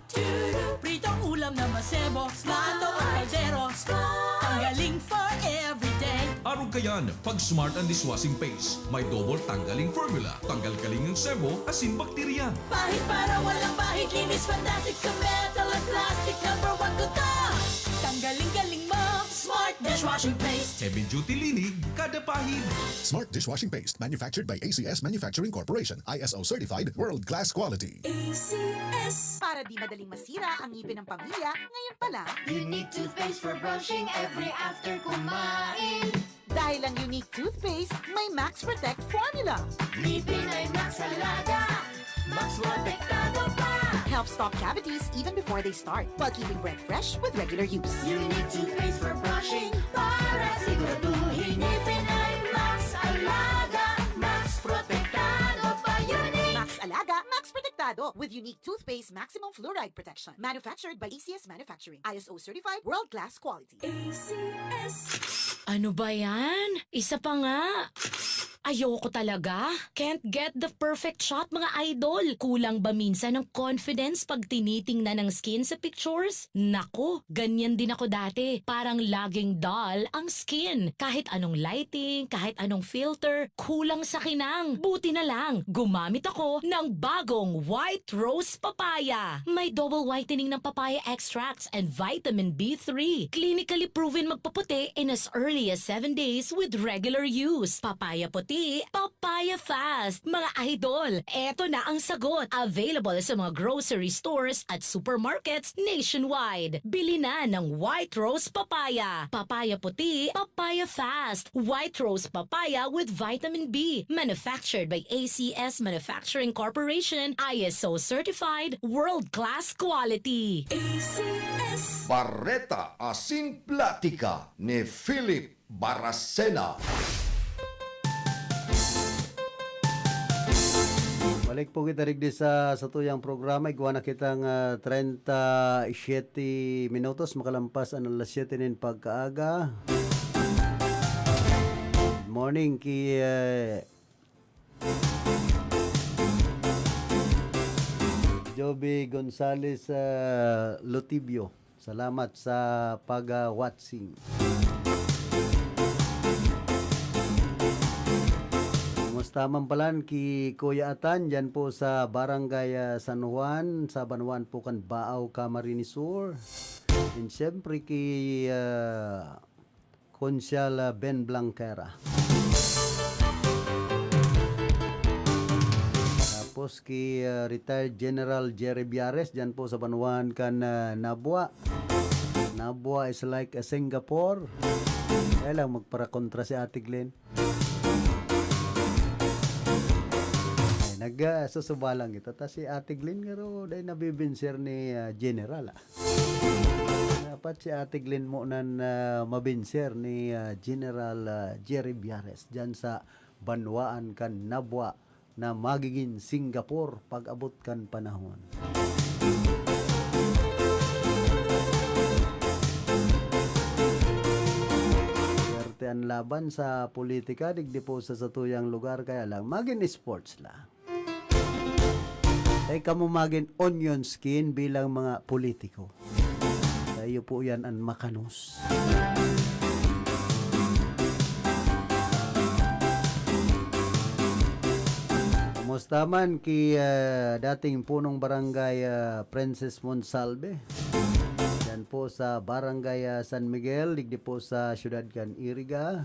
Pritong ulam na masebo. Smart. Plato o kaldero. Smart. Tanggaling for everyday. Arog kayan, pag Smart ang dishwashing paste, may double tanggaling formula. Tanggal kaling ang sebo, asin bakterya. Pahid para walang bahid, linis fantastic sa metal at plastic. Number one ko to. Tanggaling galing mo. Smart dishwashing paste. Heavy duty linig, kada pahid. Smart dishwashing paste, manufactured by A C S Manufacturing Corporation, I S O certified, world class quality. A C S. Para di madaling masira ang ngipin ng pamilya, ngayon pa lang. Unique toothpaste for brushing every after kumain. Dahil ang Unique toothpaste, may Max Protect formula. Ngipin ay Max Alaga, Max Protektado pa. Help stop cavities even before they start, while keeping breath fresh with regular use. Unique toothpaste for brushing para siguraduhin ngipin ay Max Alaga, Max Protektado pa. Unique. Max Alaga, Max Protektado with Unique toothpaste maximum fluoride protection. Manufactured by A C S Manufacturing. I S O certified, world-class quality. A C S. Ano ba yan? Isa pa nga. Ayoko talaga. Can't get the perfect shot, mga idol. Kulang ba minsan ang confidence pag tinitingnan ang skin sa pictures? Nako, ganyan din ako dati. Parang laging dull ang skin. Kahit anong lighting, kahit anong filter, kulang sa kinang. Buti na lang, gumamit ako ng bagong White Rose Papaya. May double whitening ng papaya extracts and vitamin B three. Clinically proven magpaputi in as early as seven days with regular use. Papaya puti, papaya fast. Mga idol, eto na ang sagot. Available sa mga grocery stores at supermarkets nationwide. Bili na ng White Rose Papaya. Papaya puti, papaya fast. White Rose Papaya with vitamin B. Manufactured by A C S Manufacturing Corporation, I S O certified, world-class quality. A C S. Bareta asin platika ni Philip Baracena. Balik po kita digdi sa satuyang programa. Igwa na kitang, ah, treinta y siete minutos makalampas an alas siyete nin pagkaaga. Good morning ki, eh, Joby Gonzalez, ah, Lotibio. Salamat sa pag, ah, watching. Kumusta man palan ki Kuya Atan, dyan po sa Barangay, ah, San Juan, sa banwaan po kan Baao, Camarines Sur. And siyempre ki, ah, Konsehal, ah, Ben Blanquera. Tapos ki, ah, retired General Jerry Biares, dyan po sa banwaan kan, ah, Nabua. Nabua is like a Singapore. Kaya lang, magparakontra si Ate Glenn. Ay, nag, ah, susuba lang kita. Ta si Ate Glenn, pero dahil nabibinser ni, ah, General, ah. Dapat si Ate Glenn mo nan, ah, mabinser ni, ah, General, ah, Jerry Biares dyan sa banwaan kan Nabua na magiging Singapore pag-abot kan panahon. Swerte an laban sa politika, digdi po sa satuyang lugar, kaya lang, magin sports lang. Kaya kamo magin onion skin bilang mga politiko. Saiyo po yan an makanos. Kumusta man ki, ah, dating punong barangay, ah, Princess Monsalve? Yan po sa barangay, ah, San Miguel, digdi po sa siyudad kan Iriga.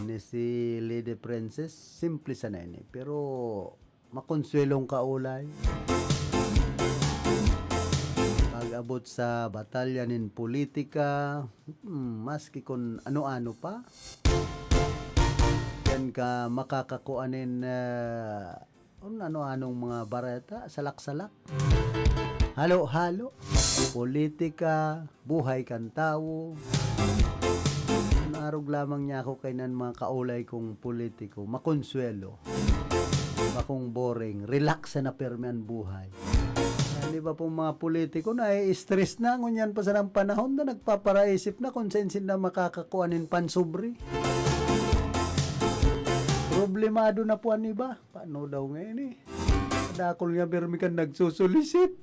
Ni si Lady Princess, simple sana ini. Pero makonsuelong kaulay. Pag-abot sa batalya nin politika, hmm, maski kun ano-ano pa, diyan ka makakakua nin, ah, kun ano-anong mga bareta, salak-salak. Halo-halo. Politika, buhay kan tawo. Naarog lamang niya ako kainan mga kaulay kong politiko. Makonsuelo. Bakong boring. Relax na pirmi an buhay. An iba pong mga politiko, nai-stress na. Ngunyan pa sanang panahon na nagpaparaisip na kung saan sila makakakuha nin pansubri. Problemado na po an iba. Paano daw ngayon eh? Dakul nga pirmi kan nagsusulisit.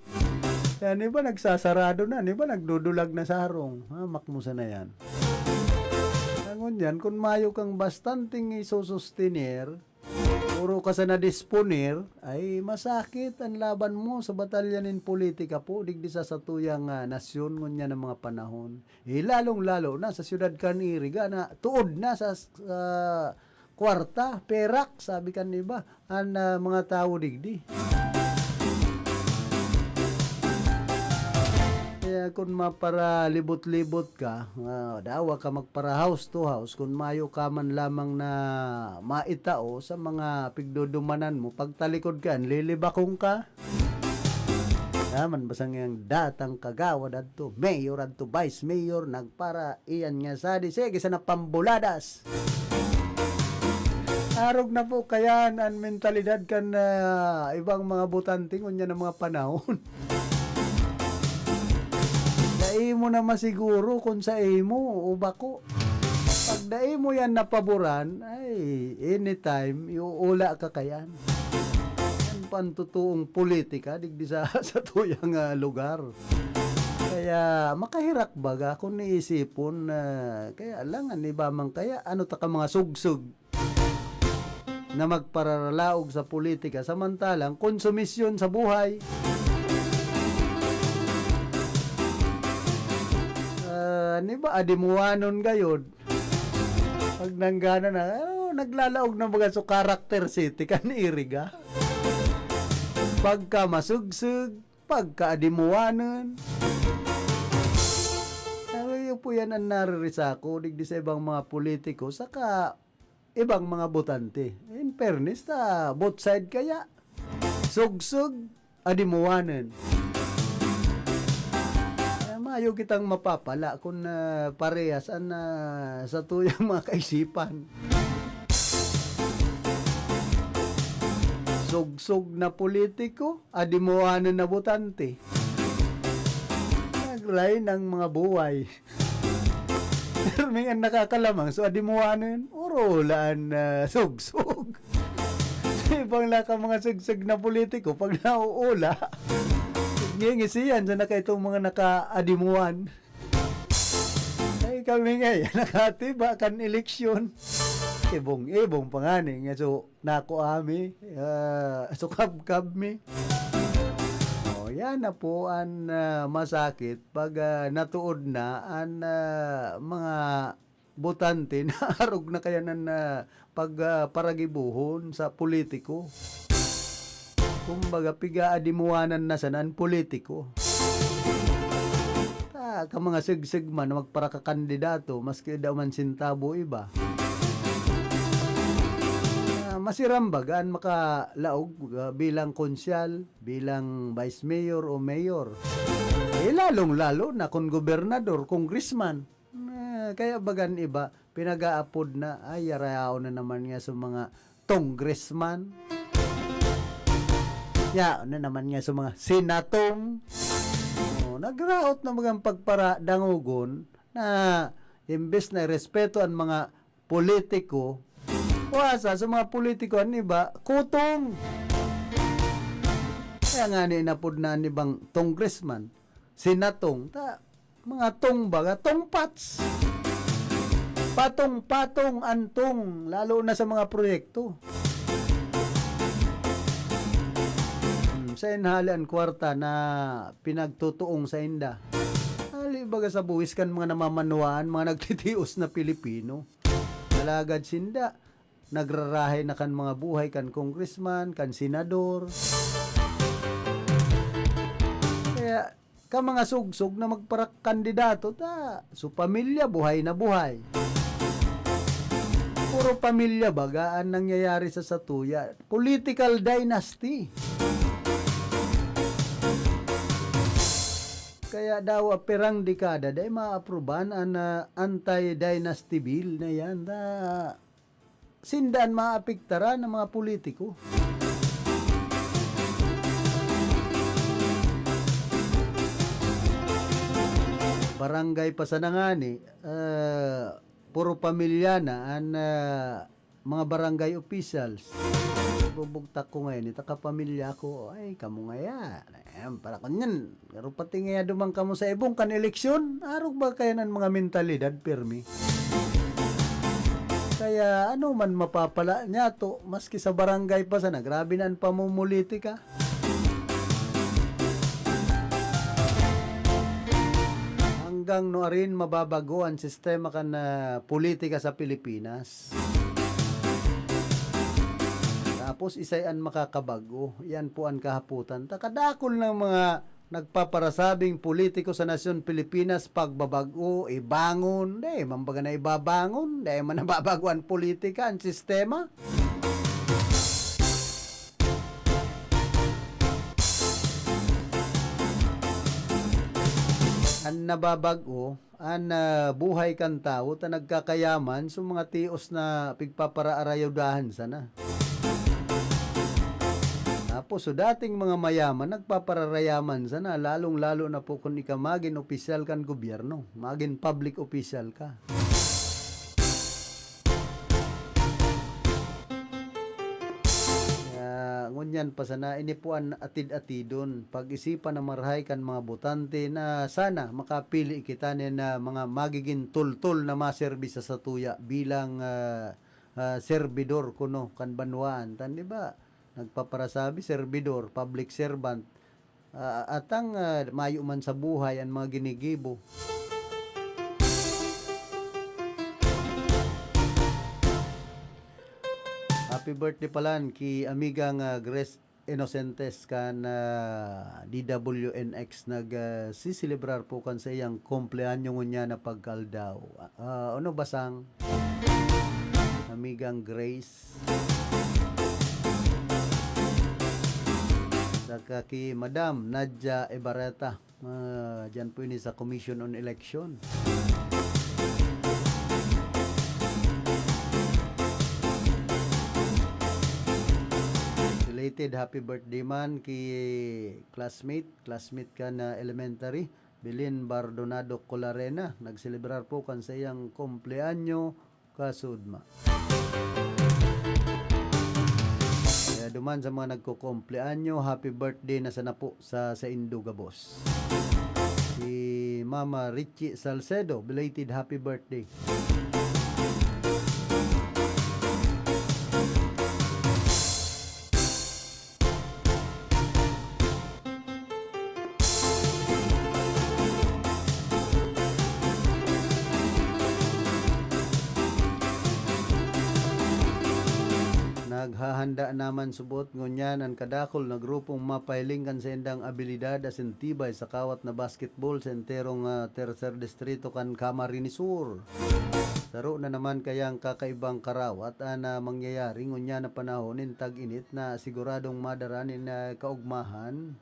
Yan iba nagsasarado na, iba nagdudulag na sa harong. Hamak mo sana yan. Ngunyan, kung mayo kang bastanteng isusustener, puro ka sana disponer, ay masakit an laban mo sa batalya nin politika po, digdi sa satuyang, ah, nasyon ngunyan ang mga panahon. Eh, lalong-lalo na sa siyudad kan Iriga na tuod na sa, sa kwarta, perak, sabi kan iba, an, ah, mga tawo digdi. Kaya kun maparalibot-libot ka, ah, dawa ka magpara house to house, kun mayo ka man lamang na maitao sa mga pigdudumanan mo, pagtalikod ka, lilibakong ka. Yaman, basta ngayang datang kagawad adto, mayor adto, vice mayor, nagpara iyan nga sadi. Sige, sana pambuladas. Arog na po kayan an mentalidad kan, ah, ibang mga botante ngunyan na mga panahon. Dai mo na masiguro kung sa imo o bako. Pag dai mo yan napaboran, ay, anytime, iuula ka kayan. Yan pa ang totoong politika, digdi sa, sa tuyang, ah, lugar. Kaya makahirak baga kung niisipon na, kaya lang, an iba man kaya, ano ta ka mga sugsug na magpararalaog sa politika, samantalang konsumisyon sa buhay. Ah, an iba, adimuwanon gayod. Pag nanggana na, oh, naglalaog na baga so character city kan Iriga. Pagka masugsug, pagka adimuwanon. Pero yun po yan ang naririsa ko, digdi sa ibang mga politiko, saka ibang mga botante. In fairness, ta both side kaya. Sugsug, adimuwanon. Kaya mayo kitang mapapala kun, ah, parehas an, ah, satuyang mga kaisipan. Sugsug na politiko, adimuwanon na botante. Naglain ang mga buhay. Pirmi an nakakalamang, so adimuwanon, urulaan na sugsug. Sa ibang laka mga sugsug na politiko, pag nauula, ngingisihan sa naka itong mga nakaadimuwan. Ay, kami ngayon, nakatiba kan eleksyon. Ibong-ibong pa nga ni, nga so, nako ami, ah, sukab-kab mi. Oh, yan na po an, ah, masakit pag, ah, natuod na an, ah, mga botante na arog na kaya nan, ah, pag, ah, paragibohon sa politiko. Kumbaga, pigaadimuwanan na sana an politiko. Ka mga sigsig man na magparakakandidato, maski daw man sentabo iba. Ah, masiram baga an makalaog, ah, bilang konsyal, bilang vice mayor o mayor. Eh, lalong-lalo na kun gobernador, congressman. Ah, kaya baga an iba, pinag-aapod na, "Ay, yarayaon na naman nga sa mga congressman. Yaon na naman nga sa mga senatong." Oh, nagraot na bagang pagparadangogon na imbes na irespeto an mga politiko, wasa sa mga politiko, an iba, kutong. Kaya nga ni inapod na an ibang congressman, senatong, ta, mga tong baga, tongpats. Patong-patong an tong, lalo na sa mga proyekto. Hmm, sa inhali an kwarta na pinagtutuong sa inda. Hali baga sa buhis kan mga namamanwaan, mga nagtitios na Pilipino. Alagad sinda, nagrarahay na kan mga buhay kan congressman, kan senador. Kaya, ka mga sugsog na magparakandidato ta, su pamilya buhay na buhay. Puro pamilya baga an nangyayari sa satuya. Political dynasty. Kaya daw, ah, pirang dekada, dai maaprubahan an, ah, anti-dynasty bill na yan. Ta, sinda an maapektaran ng mga politiko. Barangay pa sana ngani, ah, puro pamilya na an, ah, mga barangay officials. Bubugtak ko ngayon, ita ka pamilya ko, ay, kamo ngaya. Ayan, para kanyan. Pero pati ngaya duman kamo sa ibong kan eleksyon, arog ba kayan an mga mentalidad, pirmi? Kaya ano man mapapala niya to, maski sa barangay pa sana, grabe na an pamumulitika. Hanggang nuarin mababago an sistema kan, ah, politika sa Pilipinas? Tapos isay an makakabag-o? Yan po an kahapotan ta. Kadakul ng mga nagpaparasabing politiko sa nasyon Pilipinas, pagbabag-o, ibangon. Dai man baga na ibabangon, dai man nababago an politika, an sistema. An nababag-o, an, ah, buhay kan tawo ta nagkakayaman sa mga tios na pigpaparaarayudahan sana. Tapos, so dating mga mayaman, nagpapararayaman sana, lalong-lalo na po kun ika magin opisyal kan gobyerno, magin public official ka. Kaya, ngunyan pa sana, ini po an atid-atidon, pag-isipan na marahay kan mga botante na sana makapili kita nin, ah, mga magiging tultol na maserbi sa satuya bilang, ah, ah, serbidor kuno kan banwaan. Tan, di ba, nagpaparasabi, serbidor, public servant, ah, atang, ah, mayo man sa buhay an mga ginigibo. Happy birthday palan ki amigang, ah, Grace Innocentes kan, ah, D W N X nag, ah, siselebrar po kan sa iyang kumpleanyo ngunyan na pagkaaldaw. Ah, ano, Basang? Amigang Grace. Saka ki Madam Nadia Ibarreta. Ah, diyan po ini sa Commission on Election. Belated happy birthday man ki classmate, classmate ka na elementary, Belen Bardonado Colarena. Nagselebrar po kan sa iyang kumpleanyo, kasudma. Kaya duman sa mga nagkukumpleanyo, happy birthday na sana po sa saindo gabos. Si Mama Richie Salcedo, belated happy birthday. Nag- Handa naman subot ngunyan an kadakul na grupong mapahiling kan saindang abilidad asin tibay sa kawat na basketball sa enterong, ah, Tercer Distrito kan Camarines Sur. Saro na naman kayang kakaibang karawat an, ah, mangyayari ngunyan na panahon nin tag-init na siguradong madara nin, ah, kaugmahan.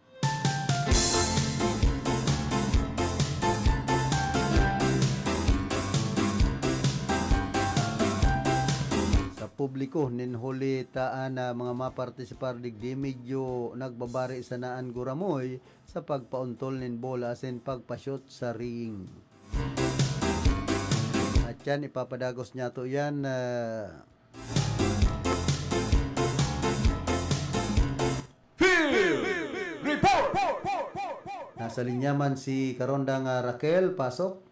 Sa publiko, nin huli ta an mga mapartisipar digdi, medyo nagbabari sana an guramoy sa pagpaontol nin bola asin pagpa-shoot sa ring. At yan, ipapadagos niyato yan, ah, Field Report! Nasa linya man si Karondang, ah, Raquel, pasok.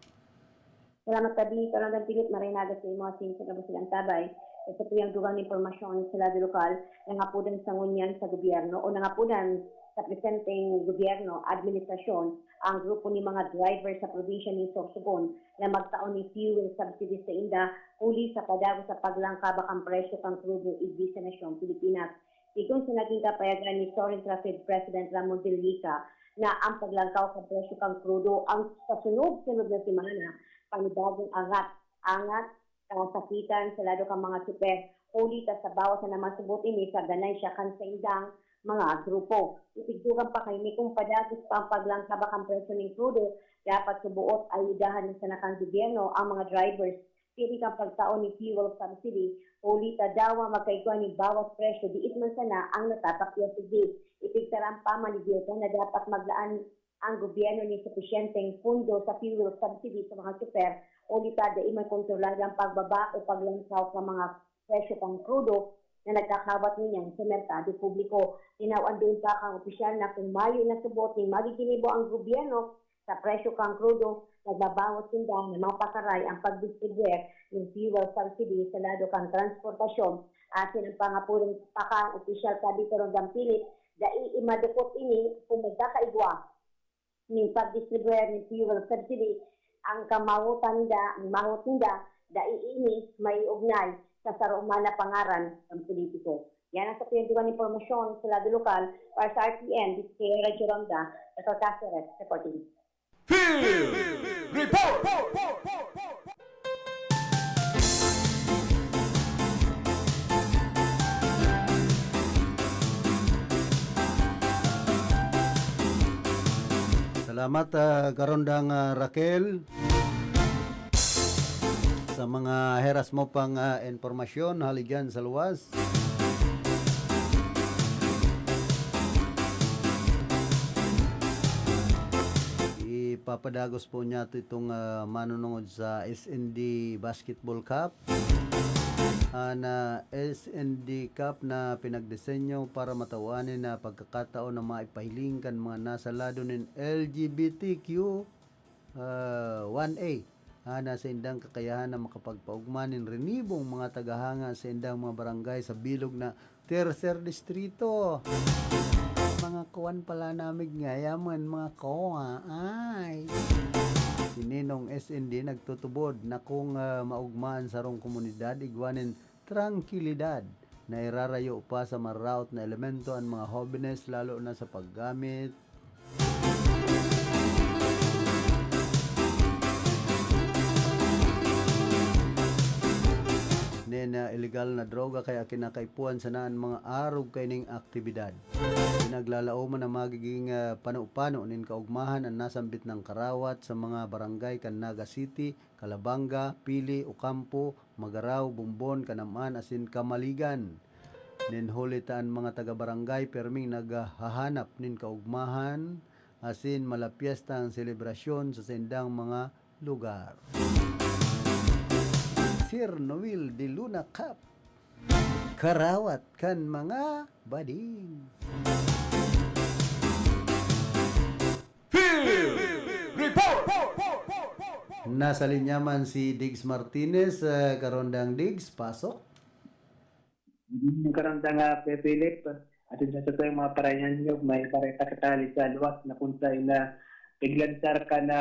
Salamat, Tabi. Karondang Philip, maray na aga sa imo asin sa gabos nilang tabay. Sa satuyang dugang na impormasyon sa lado lokal, nangapodan sa ngunyan sa gobyerno o nangapodan sa presenteng gobyerno, administrasyon, ang grupo ni mga driver sa probinsya ni Sorsogon na magtao ni fuel subsidy sa inda huli sa padagos sa paglangkaba kan presyo kan krudo igdi sa nasyong Pilipinas. Sigon sa naging kapayagan ni Sorin Trafid President Ramon Delica na ang paglangkaw sa presyo kan krudo ang sa sunod-sunod na semana, panibagong angat, angat, kasakitan sa lado kan mga tsoper, huli ta sa bawas na naman subot ini sa ganansya kan saindang mga grupo. Itigdugang pa kaini kung padagos pa ang paglangkaba kan presyo nin krudo, dapat suboot ayudahan na sana kan gobyerno ang mga drivers, pili kan pagtao ni fuel subsidy, huli ta dawa magkaigwa nin bawas presyo, diit man sana ang natatakya sigdi. Ipigtaram pa man ni Delica na dapat maglaan ang gobyerno nin supisyenteng pondo sa fuel subsidy sa mga tsoper, huli ta dai man kontrolado ang pagbaba o paglangkaw sa mga presyo kan krudo na nagkakawat ngunyan sa merkado publiko. Tinawan duon pa kan opisyal na kung mayo na subot nin magiginibo ang gobyerno sa presyo kan krudo, nagbabawot sinda na mapakaray ang pagdistribuer nin fuel subsidy sa lado kan transportasyon. Asin ang pangapuling pakang opisyal, Tabi, Karondang Philip, dai imadukot ini kung magkakaigwa nin pagdistribuer nin fuel subsidy ang kamawotan ninda, ang mahot ninda, dai ini maiugnay sa saro man na pangaran kan politiko. Yan ang sa pinagdugang impormasyon sa lado lokal para sa R T N, this is Radyo Ronda, Raquel Caceres, reporting. Field Report! Salamat, ah, Karondang, ah, Raquel, sa mga heras mo pang, ah, impormasyon hali dyan sa luwas. Ipapadagos po niyato itong, ah, manunungod sa S N D Basketball Cup. An, ah, S N D Cup na pinagdisenyo para matawan nin, ah, pagkakataon na maipahiling kan mga nasa lado nin L G B T Q, ah, one A, ah, na saindang kakayahan na makapagpaogma nin rinibong mga tagahanga sa saindang mga barangay sa bilog na Tercer Distrito. Mga kuwan pala namig ngayaman, mga kuwa, ay. Si Ninong S N D nagtutubod na kung, ah, maogma an sarong komunidad, igwa nin trangkilidad na irarayo pa sa maraot na elemento an mga hobenes, lalo na sa paggamit nin, ah, iligal na droga, kaya kinakaipuhan sana an mga arog kaining aktibidad. Pinaglalaoman na magiging, ah, pano-pano nin kaogmahan an nasambit nang karawat sa mga barangay kan Naga City, Calabanga, Pili, Ocampo, Magarao, Bombon, Canam-an asin Camaligan. Nin huli ta an mga taga-barangay perming naghahanap nin kaogmahan asin malapyesta an selebrasyon sa saindang mga lugar. Sir Noel de Luna Cup, karawat kan mga bading. Field Report! Nasa linya man si Diggs Martinez. Ah, Karondang Diggs, pasok. Karondang, ah, Pe Philip, asin sa satuyang mga parayanyog, may bareta kita hali sa luwas na kung saan na piglansar kan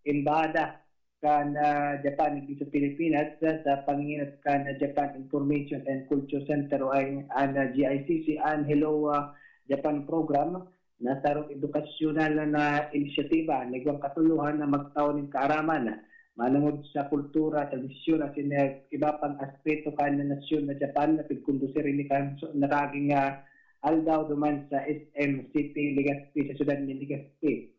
embahada kan, ah, Japan digdi sa Pilipinas, ah, sa panginginot kan Japan Information and Culture Center o ay an, ah, G I C C, an Hello, ah, Japan Program, na sarong edukasyonal na inisyatiba na igwang katuyohan na magtao nin kaaraman manungod sa kultura, tradisyon, asin, ah, iba pang aspeto kan nasyon na Japan na pigkondusir ini kan so, nagaging, ah, aldaw duman sa S M City, Legazpi, sa syudad nin Legazpi.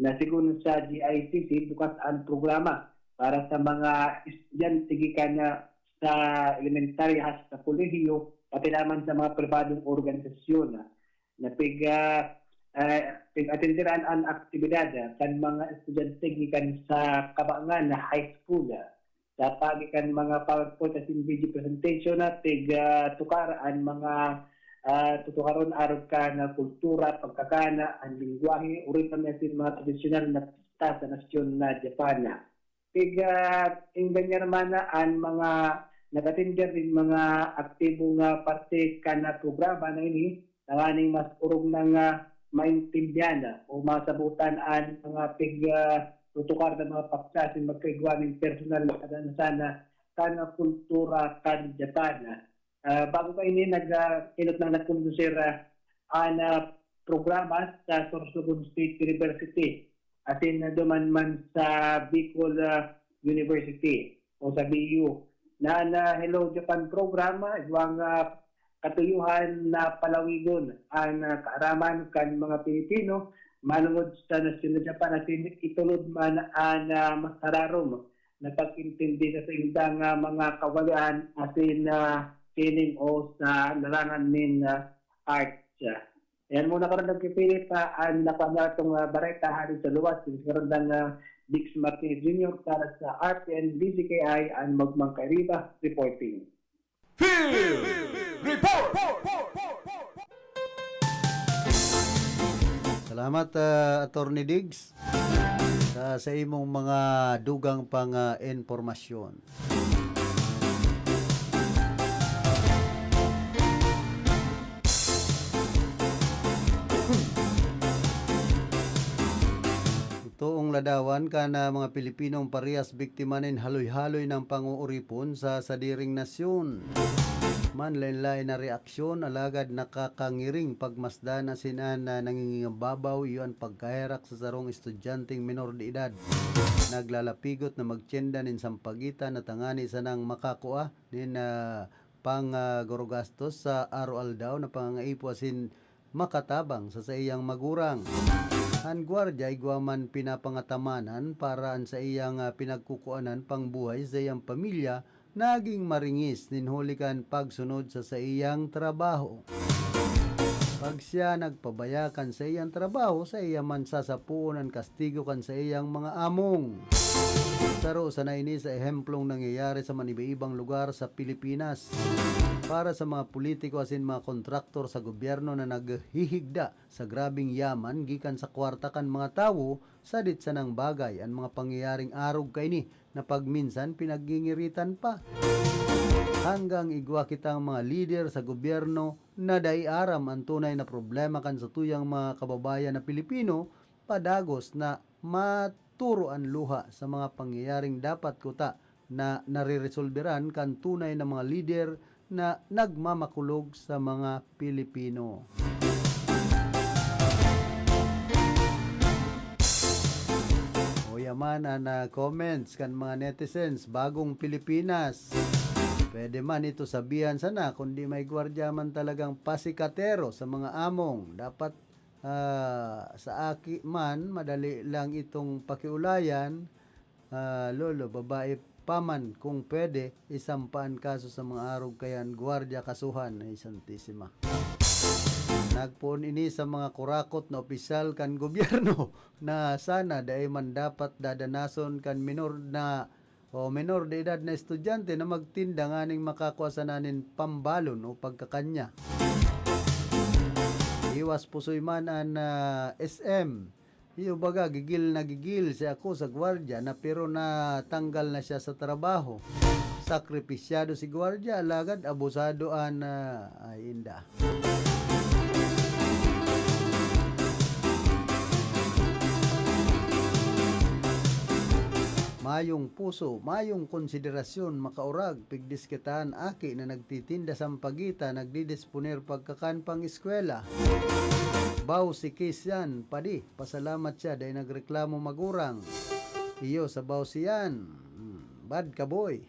Na segun sa G I C C, bukas an programa para sa mga estudyante gikan na sa elementarya hasta kolehiyo, pati naman sa mga pribadong organisasyon na pig, ah, ah, pig-atenderan an aktibidad, ah, kan mga estudyante gikan sa Kabangan High School, ah, sa paagi kan mga PowerPoint asin video presentation na pig, ah, tukar an mga, ah, tutukaron arog kan kultura, pagkakan, an lengwahe, orihen asin mga tradisyonal na pista sa nasyon na Japan. Pig, ah, engganyar man an mga nag-atender nin mga aktibong, ah, parte kan, ah, programa na ini, tanganing mas orog nang, ah, maintindihan o masabotan an mga pig, ah, tutukar na mga paksa asin magkaigwa nin personal na kadanasan na kan kultura kan Japan. Ah, bago pa ini, nag, ah, inot nang nagkondusir, ah, an, ah, programa sa Sorsogon State University, asin duman man sa Bicol, ah, University o sa B U. Na an, ah, Hello Japan Program, ah, igwang, ah, katuyohan na palawigon an, ah, kaaraman kan mga Pilipino manungod sa nasyon na Japan, asin itulod man an, ah, mas hararom na pag-intindi sa saindang, ah, mga kawalian asin, ah, sining o sa larangan nin, ah, arts. Yan muna karon, Doc Philip, ah, an nakuha natong, ah, bareta hali sa luwas. Nin karon lang, ah, Dix Martinez Junior para sa R T N D Z K I, an Magmang Kairiba, reporting. Field Report! Salamat, ah, Attorney Diggs, sa, sa imong mga dugang pang, ah, impormasyon. Toong ladawan kan, ah, mga Pilipinong parehas biktima nin haloy-haloy na panguuripon sa sadiring nasyon. Manlaen-laen na reaksyon, alagad nakakangiring pagmasdan asin an, ah, nangingingababaw iyo an pagkaherak sa sarong estudyanteng menor de edad. Naglalapigot na magtienda nin sampaguitan na tangani sanang makakua nin, ah, pang, ah, gorogastos sa araw-aldaw na pangangaipo asin makatabang sa saiyang magurang. An gwardiya igwa man pinapangatamanan para an saiyang, ah, pinagkukuanan pangbuhay sa saiyang pamilya naging maringis nin huli kan pagsunod sa saiyang trabaho. Pag siya nagpabaya kan saiyang trabaho, saiya man sasapoon an kastigo kan saiyang mga among. Saro sana ini sa ehemplong nangyayari sa maniba-ibang lugar sa Pilipinas. Para sa mga politiko asin mga kontraktor sa gobyerno na naghihigda sa grabeng yaman gikan sa kwarta kan mga tawo, sadit sanang bagay an mga pangyayaring arog kaini na pagminsan pinaggingiritan pa. Hanggang igwa kitang mga lider sa gobyerno na dai aram an tunay na problema kan satuyang mga kababayan na Pilipino, padagos na maturo an luha sa mga pangyayaring dapat kuta na nareresolberan kan tunay na mga lider na nagmamakulog sa mga Pilipino. Uya man an, ah, comments kan mga netizens, bagong Pilipinas. Pwede man ito sabihan sana, kundi may gwardiya man talagang pasikatero sa mga among. Dapat, ah, sa aki man, madali lang itong pakiulayan, ah, lolo, babae pa man, kung pwede, isampa an kaso sa mga arog kaya an gwardiya kasuhan. Ay, Santisima. Nagpoon ini sa mga kurakot na opisyal kan gobyerno na sana dai man dapat dadanason kan minor na o minor de edad na estudyante na magtinda nganing makakua sana nin pambalon o pagkakanya. Iwas pusoy man an, ah, S M. Iyo baga, gigil na gigil si ako sa gwardiya na pero natanggal na siya sa trabaho. Sakripisyado si gwardiya, alagad abusado an, ah, ay, inda. mayong puso, mayong konsiderasyon, makaurag, pigdiskitahan aki na nagtitinda sampagita, nagdidisponer pagkakan pang eskwela. Baw si Kiss yan, padi, pasalamat siya, dai nagreklamo magurang. Iyo, sa baw siyan. Hmm, bad ka, boy.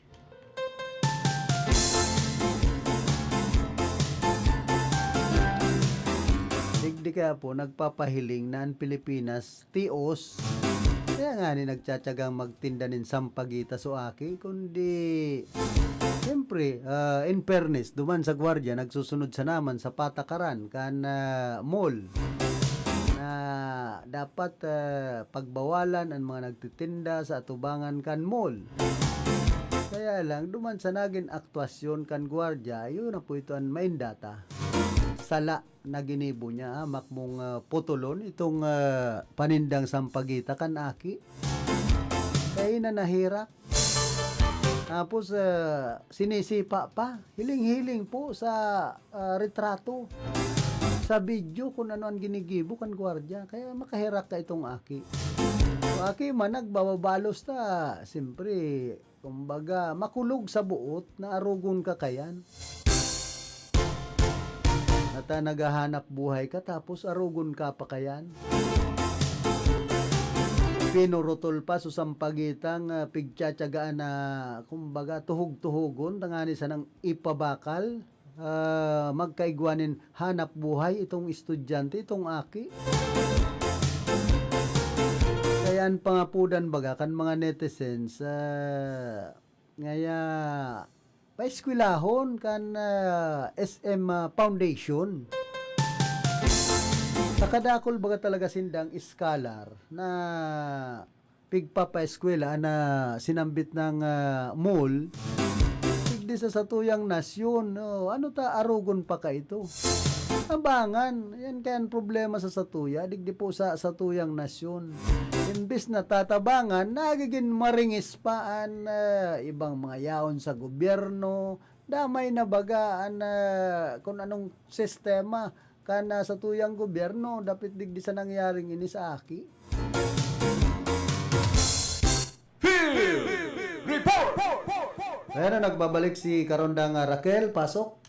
Digdi kaya po, nagpapahiling na ang Pilipinas tios. Kaya nga ni nagtsatsagang magtinda nin sampagita so aki, kundi, siyempre, ah, in fairness, duman sa gwardiya, nagsusunod sa naman sa patakaran kan, ah, mall na dapat, ah, pagbawalan ang mga nagtitinda sa atubangan kan mall. Kaya lang, duman sa nagin aktuasyon kan gwardiya, yun na po ito ang maindata. Sala na ginibo niya, ah, makmong, ah, putulon itong, ah, panindang sampagita kan aki. Kaya na nahirak. Tapos, ah, sinisipa pa. Hiling-hiling po sa, ah, retrato. Sa video kung ano ang ginigibo kan gwardiya. Kaya makahirak ka itong aki. So, aki man, nagbababalos ta. Siyempre, kumbaga, makulog sa buot na arogon ka kayan. At, ah, naghahanap buhay ka, tapos arogon ka pa kayan. Pinurutol pa so sampagitang, ah, pigtsatsagaan na, kumbaga, tuhog-tuhogon, tangani sanang ipabakal, ah, magkaigwa nin hanap buhay itong estudyante, itong aki. Kaya ang pangapudan baga kan mga netizens, ah, ngaya paeskwelahon kan, ah, S M, ah, Foundation. Sa kadakul baga talaga sindang scholar na pigpapaeskwela na sinambit ng, ah, mall, digdi sa satuyang nasyon, oh, ano ta, arogon pa ka ito? Abangan, yan kaya ang problema sa satuya, digdi po sa satuyang nasyon. Imbis na tatabangan, nagiging maringis pa an, ah, ibang mga yaon sa gobyerno, damay na baga an, ah, kung anong sistema kan, ah, satuyang gobyerno, dapit digdi sa nangyaring ini sa aki. Field Report! Ayan na, nagbabalik si Karondang, ah, Raquel. Pasok.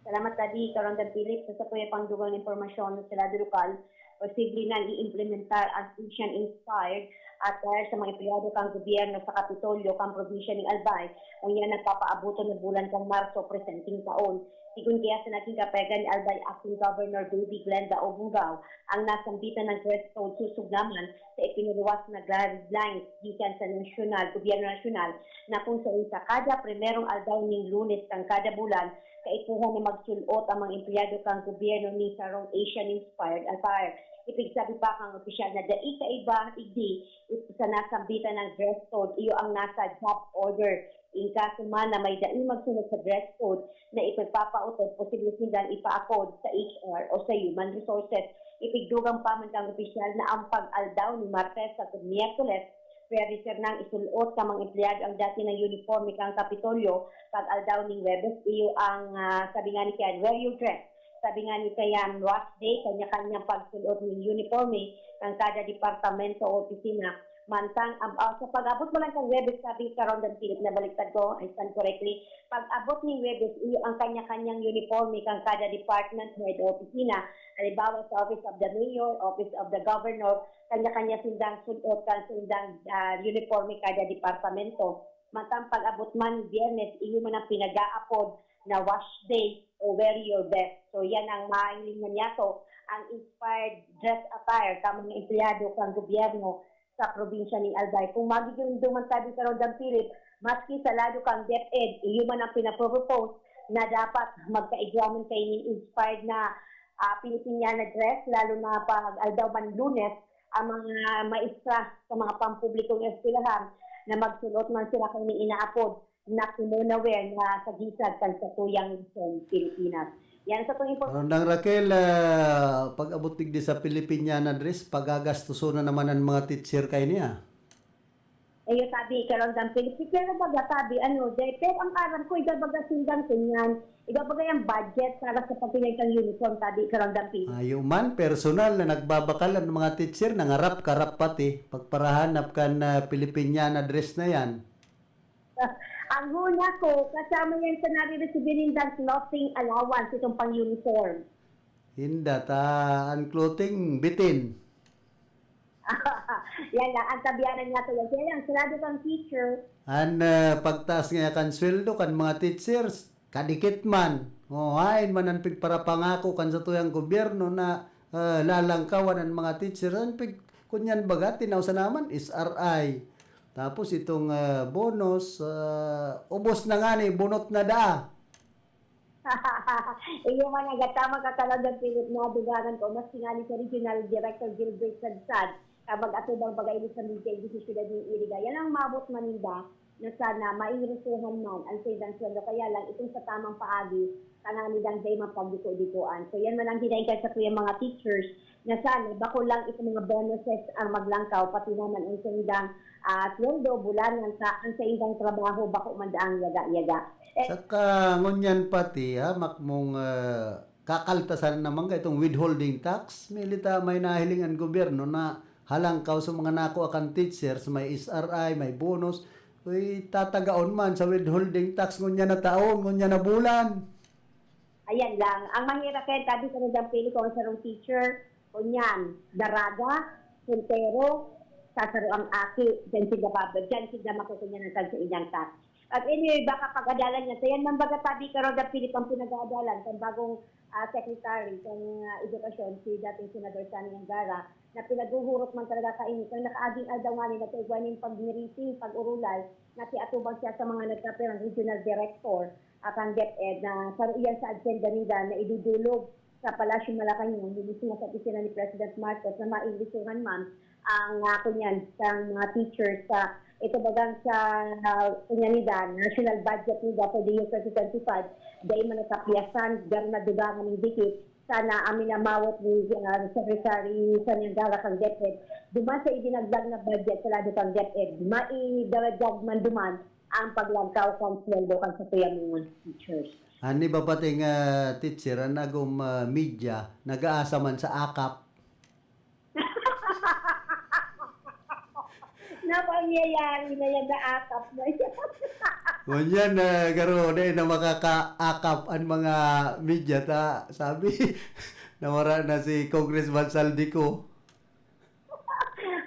Salamat, Daddy. Karondang Philip, sa satuya pang dugang impormasyon sa lado lokal, posible nang i-implementar ang Asian-inspired attire sa mga empleyado kan gobyerno sa Kapitolyo kan probinsya ning Albay, ngunyan nagpapaaboton na bulan kan Marso, presenteng taon. Sigon kaya sa naging kapayagan ni Albay Acting Governor Baby Glenda Obongao, ang nasambitan na dress code susog naman sa ipinaluwas na guidelines gikan sa nasyonal, gobyerno nasyonal, na kung saen sa kada primerong aldaw ning Lunes kan kada bulan, kaipuhan na magsul-ot ang mga empleyado kan gobyerno nin sarong Asian-inspired attire. Ipigsabi pa kan opisyal na dai kaiba igdi sa nasambitan na dress code, iyo ang nasa job order. In kaso man na may dai magsunod sa dress code, na ipagpapautod, posible sindang ipaapod sa H R o sa Human Resources. Ipigdugang pa man kan opisyal na ang pag-aldaw nin Martes sagkod Miyerkules, pwede sindang isul-ot kan mga empleyado ang dati na uniporme kan Kapitolyo. Pag-aldaw nin Huwebes, iyo ang, ah, sabi nga ni Ken, "Wear your dress." Sabi nga ni Ken, "Wash day, kanya-kanyang pagsul-ot nin uniporme kan kada departamento o opisina." Mantang, ab-, ah, sa pag-abot mo lang kan Huwebes, sabi ni Karondang Philip, nabaliktad ko, I stand correctly. Pag-abot nin Huwebes, iyo ang kanya-kanyang uniforme kan kada department head o opisina. Halimbawa, sa Office of the Mayor, Office of the Governor, kanya-kanya sindang sul-ot kan sindang, ah, uniforme kada departamento. Mantang pag-abot man Biyernes, iyo man ang pinag-aapod na wash day o wear your best. So, yan ang mahiling man yato, ang inspired dress attire sa mga empleyado kan gobyerno sa probinsya ning Albay. Kung magiging duman tabi sa Rondang Philip, maski sa lado kan DepEd, iyo man ang pinapropose na dapat magkaigwa man kaining inspired na, ah, Filipiniana dress, lalo na pag aldaw man Lunes, ang mga maestra sa mga pampublikong eskwelahan na magsul-ot man sila kaining inaapod na kimono wear na sa gisag kan satuyang nasyon, Pilipinas. Yan sa atong impor- Karondang Raquel, ah, pag-abot digdi sa Filipiniana dress, pagagastoson na naman ang mga teacher kaini, ah. Ayo, sabi, Karondang Philip, pero baga sabi, ano, de, pero ang aram ko, iga baga sindang kunyan, Iba ba kayang budget para sa pagpili kan uniform, tabi ka lang dampi? Ayo man, personal na nagbabakal ang mga teacher, nangarap-karap pati, pagparahanap kan, ah, Filipiniana dress na yan. Ang huna ko, kasama yan sa nare-receive nindang clothing allowance, itong pang-uniform. Inda, ta, ang clothing, bitin. Yan lang, ang tabianan nga to yan. Kaya lang, sarado kang teacher. An, ah, pagtaas nga kan sweldo kan mga teachers, kadikit man. O, hain man an pigparapangako kan satuyang gobyerno na, ah, lalangkawan an mga teacher. An pig-, kunyan baga, tinaw sa naman, S R I. Tapos itong, ah, bonus, ah, ubos na nga ni, bunot na daa. Iyo man, nagataman ka talaga, Philip, na dugangan ko, mas tingali sa Regional Director Gilbert Sadsad, kabag atubang pag-aili sa media, sa siyudad ng Iriga. Yan ang mabot man ninda, na sana maingresuhan man ang saindang sweldo. Kaya lang, itong sa tamang paagi, tanani lang dai mapagdiko-dikoan. So, yan man ang hinaingkan sa kuyang mga teachers, na sana bako lang itong mga bonuses ang maglangkaw, pati naman ang saindang, ah, sweldo, bulanan, sa ang saindang trabaho, bako man daang yaga-yaga. Eh, Saka ngunyan pati, ha, makmong, ah, kakaltasan naman ka itong withholding tax. Milita may nahiling ang gobyerno na halangkaw sa mga nakuha kan teachers, may S R I, may bonus. Uy, tatagaon man sa withholding tax ngunyan na taon, ngunyan na bulan. Ayan lang. Ang mahirap kaya, tabi ko na dyan, pili ko ang sarong teacher, kunyan, daraga, puntero, sasaro ang aki, dyan sila baba, dyan sila makukunyan ang sa inyang tax. At anyway, baka pag-adalan niya. So yan, man baga, tabi ka, Rhoda Philip, ang pinag-aadalan, kang bagong, ah, secretary, kang, ah, edukasyon, si dating Senador Sonny Angara, na pinaghuhurot man talaga kainit. Ang nakaaging aldaw nga nila, sa igwa nin pag-meeting, pag-urulay, na si atubang siya sa mga nagkapirang regional director, at ang DepEd, na saro iyan sa agenda ninda na idudulog sa Palasyo Malacañang, mismo sa opisina ni President Marcos, na maingresuhan man ang, ah, kunyan, sa mga teachers sa ito bagang sa, ah, kunyan nida, national budget nida for the year twenty twenty-five, dahil man nagkapiyasan, garo na dugangan ng dikit, sana amin na mawat ni, ah, Secretary Sanyang Gara kang DepEd, duman sa ibinaglag na budget sa lado kang DepEd, maidaradyag man duman ang paglangkaw kan sweldo kan satuyang mga teachers. An iba pating, ah, teacher, an agom, ah, media, nag-aasa man sa akap. Napangyayari na yan, naakap na yan. Ngunyan, ah, garo, di na makakaakap an mga media ta. Sabi, nawara na si Congressman Zaldy Co.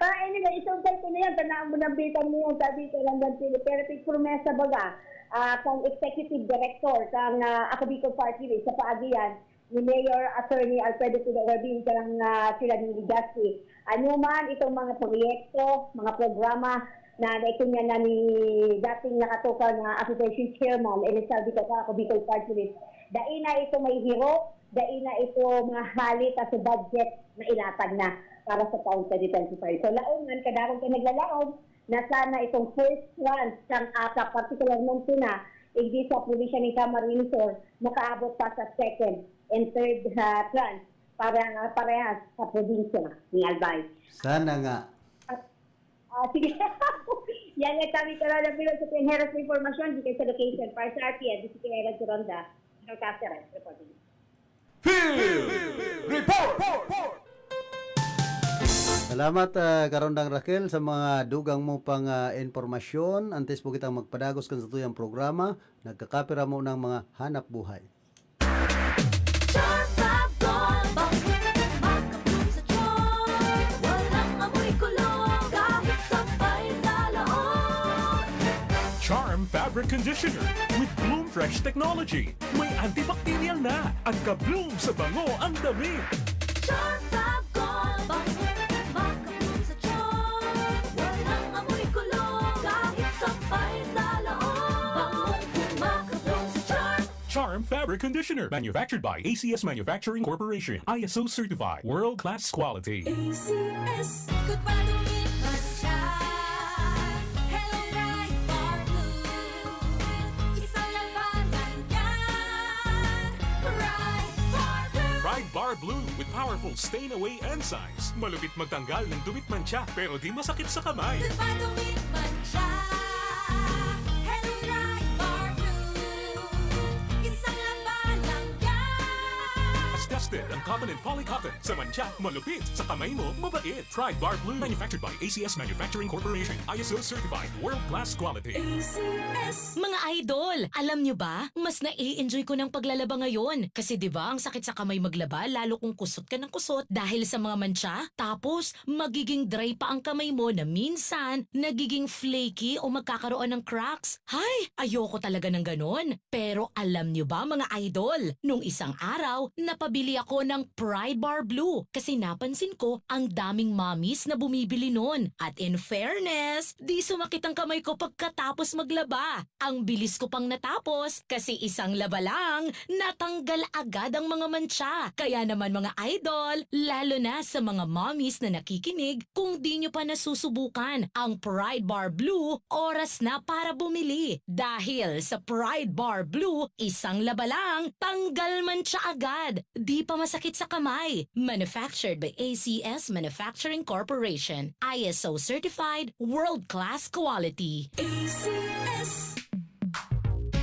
Ah, anyway, isugay ko na yan. Tanaan mo ng bitan mo yan. Sabi ko lang, Don Philip. Pero tigpromesa baga, ah, kang executive director, kang, ah, Ako Bicol Party List, sa paagi yan, ni Mayor Attorney Alfredo Pino Garbin, kang, ah, sila ni Legaspi. Ano man itong mga proyekto, mga programa na naikunyan na ni dating nakatukaw na Association Chairman, Elizalde Coca, Ako Bicol Party List, dai na ito may hiro, dai na ito mahali ta sa budget na ilatag na para sa taon twenty twenty-five. So, laungan, kadakog ka naglalaom na sana itong first tranche kang akap, partikularmente na igdi sa probinsya ni Camarines Sur, makaabot pa sa second and third, ah, tranche para parehas sa probinsya ni Albay. Sana nga. Ah, sige. Yan nga, sabi ko lang na bilang sa pinheras na impormasyon, di kayo sa location, para sa R T N, di si Kuya Aaron Turonda, Norcaster, reporting. Field Report! Salamat, ah, Karondang Raquel, sa mga dugang mo pang, ah, impormasyon. Antes po kitang magpadagos kan satuyang programa, nagkakapira mo ng mga hanap buhay. Charm Fab Gold, bango makaplum sa charm. Walang amoy kulong, kahit sampay sa loob. Charm Fabric Conditioner with Bloom Fresh Technology. May antibacterial na. Ang ka-bloom sa bango ang damit. Charm Fab Gold, bango makaplum sa charm. Walang amoy kulong, kahit sampay sa loob. Bangong makaplum sa charm. Charm Fabric Conditioner, manufactured by A C S Manufacturing Corporation, I S O certified, world-class quality. A C S. Ikot pa, dumit man siya. Hello, Pride Bar Blue. Isang labanan yan. Pride Bar Blue. Pride Bar Blue with powerful stain away enzymes. Malupit magtanggal ng dumit mantsa, pero di masakit sa kamay. Ikot pa, dumit man siya. Hello, Pride Bar Blue. Isang labanan Ang cotton and poly cotton. Sa mantsa, malupit. Sa kamay mo, mabait. Pride Bar Blue. Manufactured by A C S Manufacturing Corporation. I S O certified. World class quality. A C S. Mga idol, alam nyo ba? Mas nai-enjoy ko ng paglalaba ngayon. Kasi 'di ba, ang sakit sa kamay maglaba, lalo kung kusot ka ng kusot dahil sa mga mantsa. Tapos, magiging dry pa ang kamay mo na minsan nagiging flaky o magkakaroon ng cracks. Hay, ayoko talaga ng ganon. Pero alam nyo ba, mga idol, nung isang araw, napabili ako ng Pride Bar Blue kasi napansin ko ang daming mommies na bumibili nun. At in fairness, di sumakit ang kamay ko pagkatapos maglaba. Ang bilis ko pang natapos kasi isang laba lang, natanggal agad ang mga mantsa. Kaya naman, mga idol, lalo na sa mga mommies na nakikinig, kung di nyo pa nasusubukan ang Pride Bar Blue, oras na para bumili. Dahil sa Pride Bar Blue, isang laba lang, tanggal mantsa agad. Di pa masakit sa kamay. Manufactured by A C S Manufacturing Corporation. I S O certified, world class quality. A C S.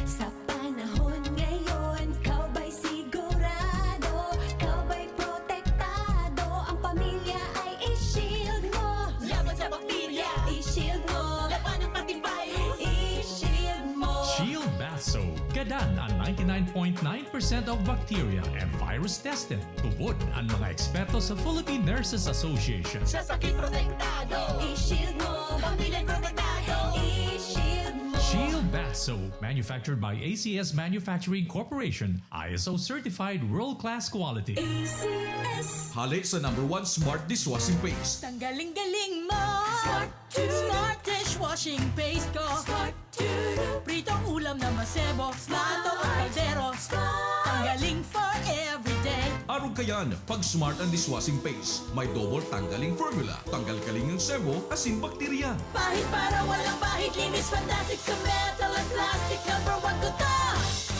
Sa panahon ngayon, ikaw ba'y sigurado? Ikaw ba'y protektado? Ang pamilya ay i-shield mo. Laban sa bakterya, i-shield mo. Labanan pati virus, i-shield mo. Shield Bath Soap. Gadan an ninety-nine point nine percent of bacteria and virus tested. Tubod an mga eksperto sa Philippine Nurses Association. Sa sakit protektado, i-shield mo. Pamilya protektado, i-shield mo. Shield Bath Soap, manufactured by A C S Manufacturing Corporation, I S O certified world-class quality. A C S. Hale sa number one smart dishwashing paste. Tanggaling galing mo. Smart. Smart dishwashing paste ko. Smart. Pritong ulam na masebo. Smart. Bato o kaldero. Smart. Tanggaling for everyday. Arog kayan, pag Smart ang dishwashing paste, may double tanggaling formula. Tanggal galing ang sebo, asin bakterya. Pahid para walang bahid, linis fantastic sa metal at plastic. Number one ko to.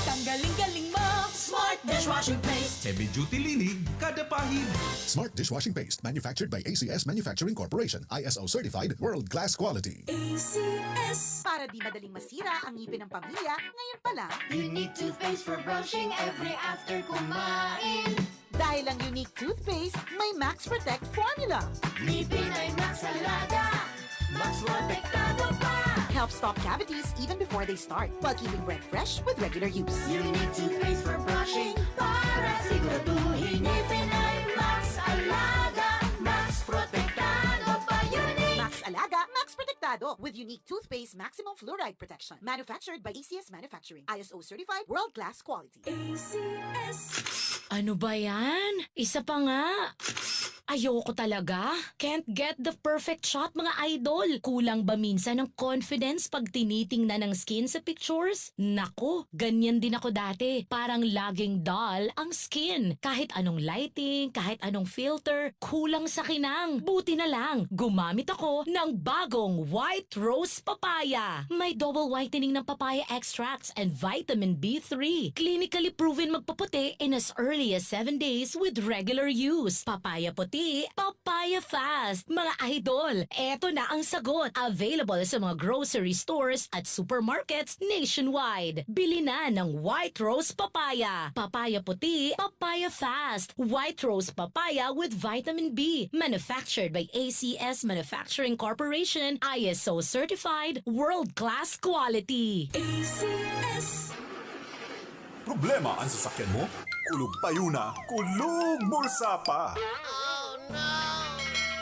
Tanggaling galing mo. Smart dishwashing paste. Heavy duty linig, kada pahid. Smart dishwashing paste, manufactured by A C S Manufacturing Corporation, I S O certified, world class quality. A C S. Para di madaling masira ang ngipin ng pamilya, ngayon pa lang. Unique toothpaste for brushing every after kumain. Dahil ang Unique toothpaste, may Max Protect formula. Ngipin ay Max Alaga, Max Protektado pa. Helps stop cavities even before they start, while keeping breath fresh with regular use. Unique toothpaste for brushing, para siguraduhin ngipin ay Max Alaga, Max Protektado pa. Unique. Max Alaga, Max Protektado, with Unique toothpaste maximum fluoride protection. Manufactured by A C S Manufacturing. I S O certified, world-class quality. A C S. Ano ba yan? Isa pa nga. Ayoko talaga. Can't get the perfect shot, mga idol. Kulang ba minsan ang confidence pag tinitingnan ang skin sa pictures? Nako, ganyan din ako dati. Parang laging dull ang skin. Kahit anong lighting, kahit anong filter, kulang sa kinang. Buti na lang, gumamit ako ng bagong White Rose Papaya. May double whitening ng papaya extracts and vitamin B three. Clinically proven magpaputi in as early as seven days with regular use. Papaya puti, papaya fast. Mga idol, eto na ang sagot. Available sa mga grocery stores at supermarkets nationwide. Bili na ng White Rose Papaya. Papaya puti, papaya fast. White Rose Papaya with vitamin B. Manufactured by A C S Manufacturing Corporation, I S O certified, world-class quality. A C S. Problema ang sasakyan mo? Kulog payo na, kulog bulsa pa!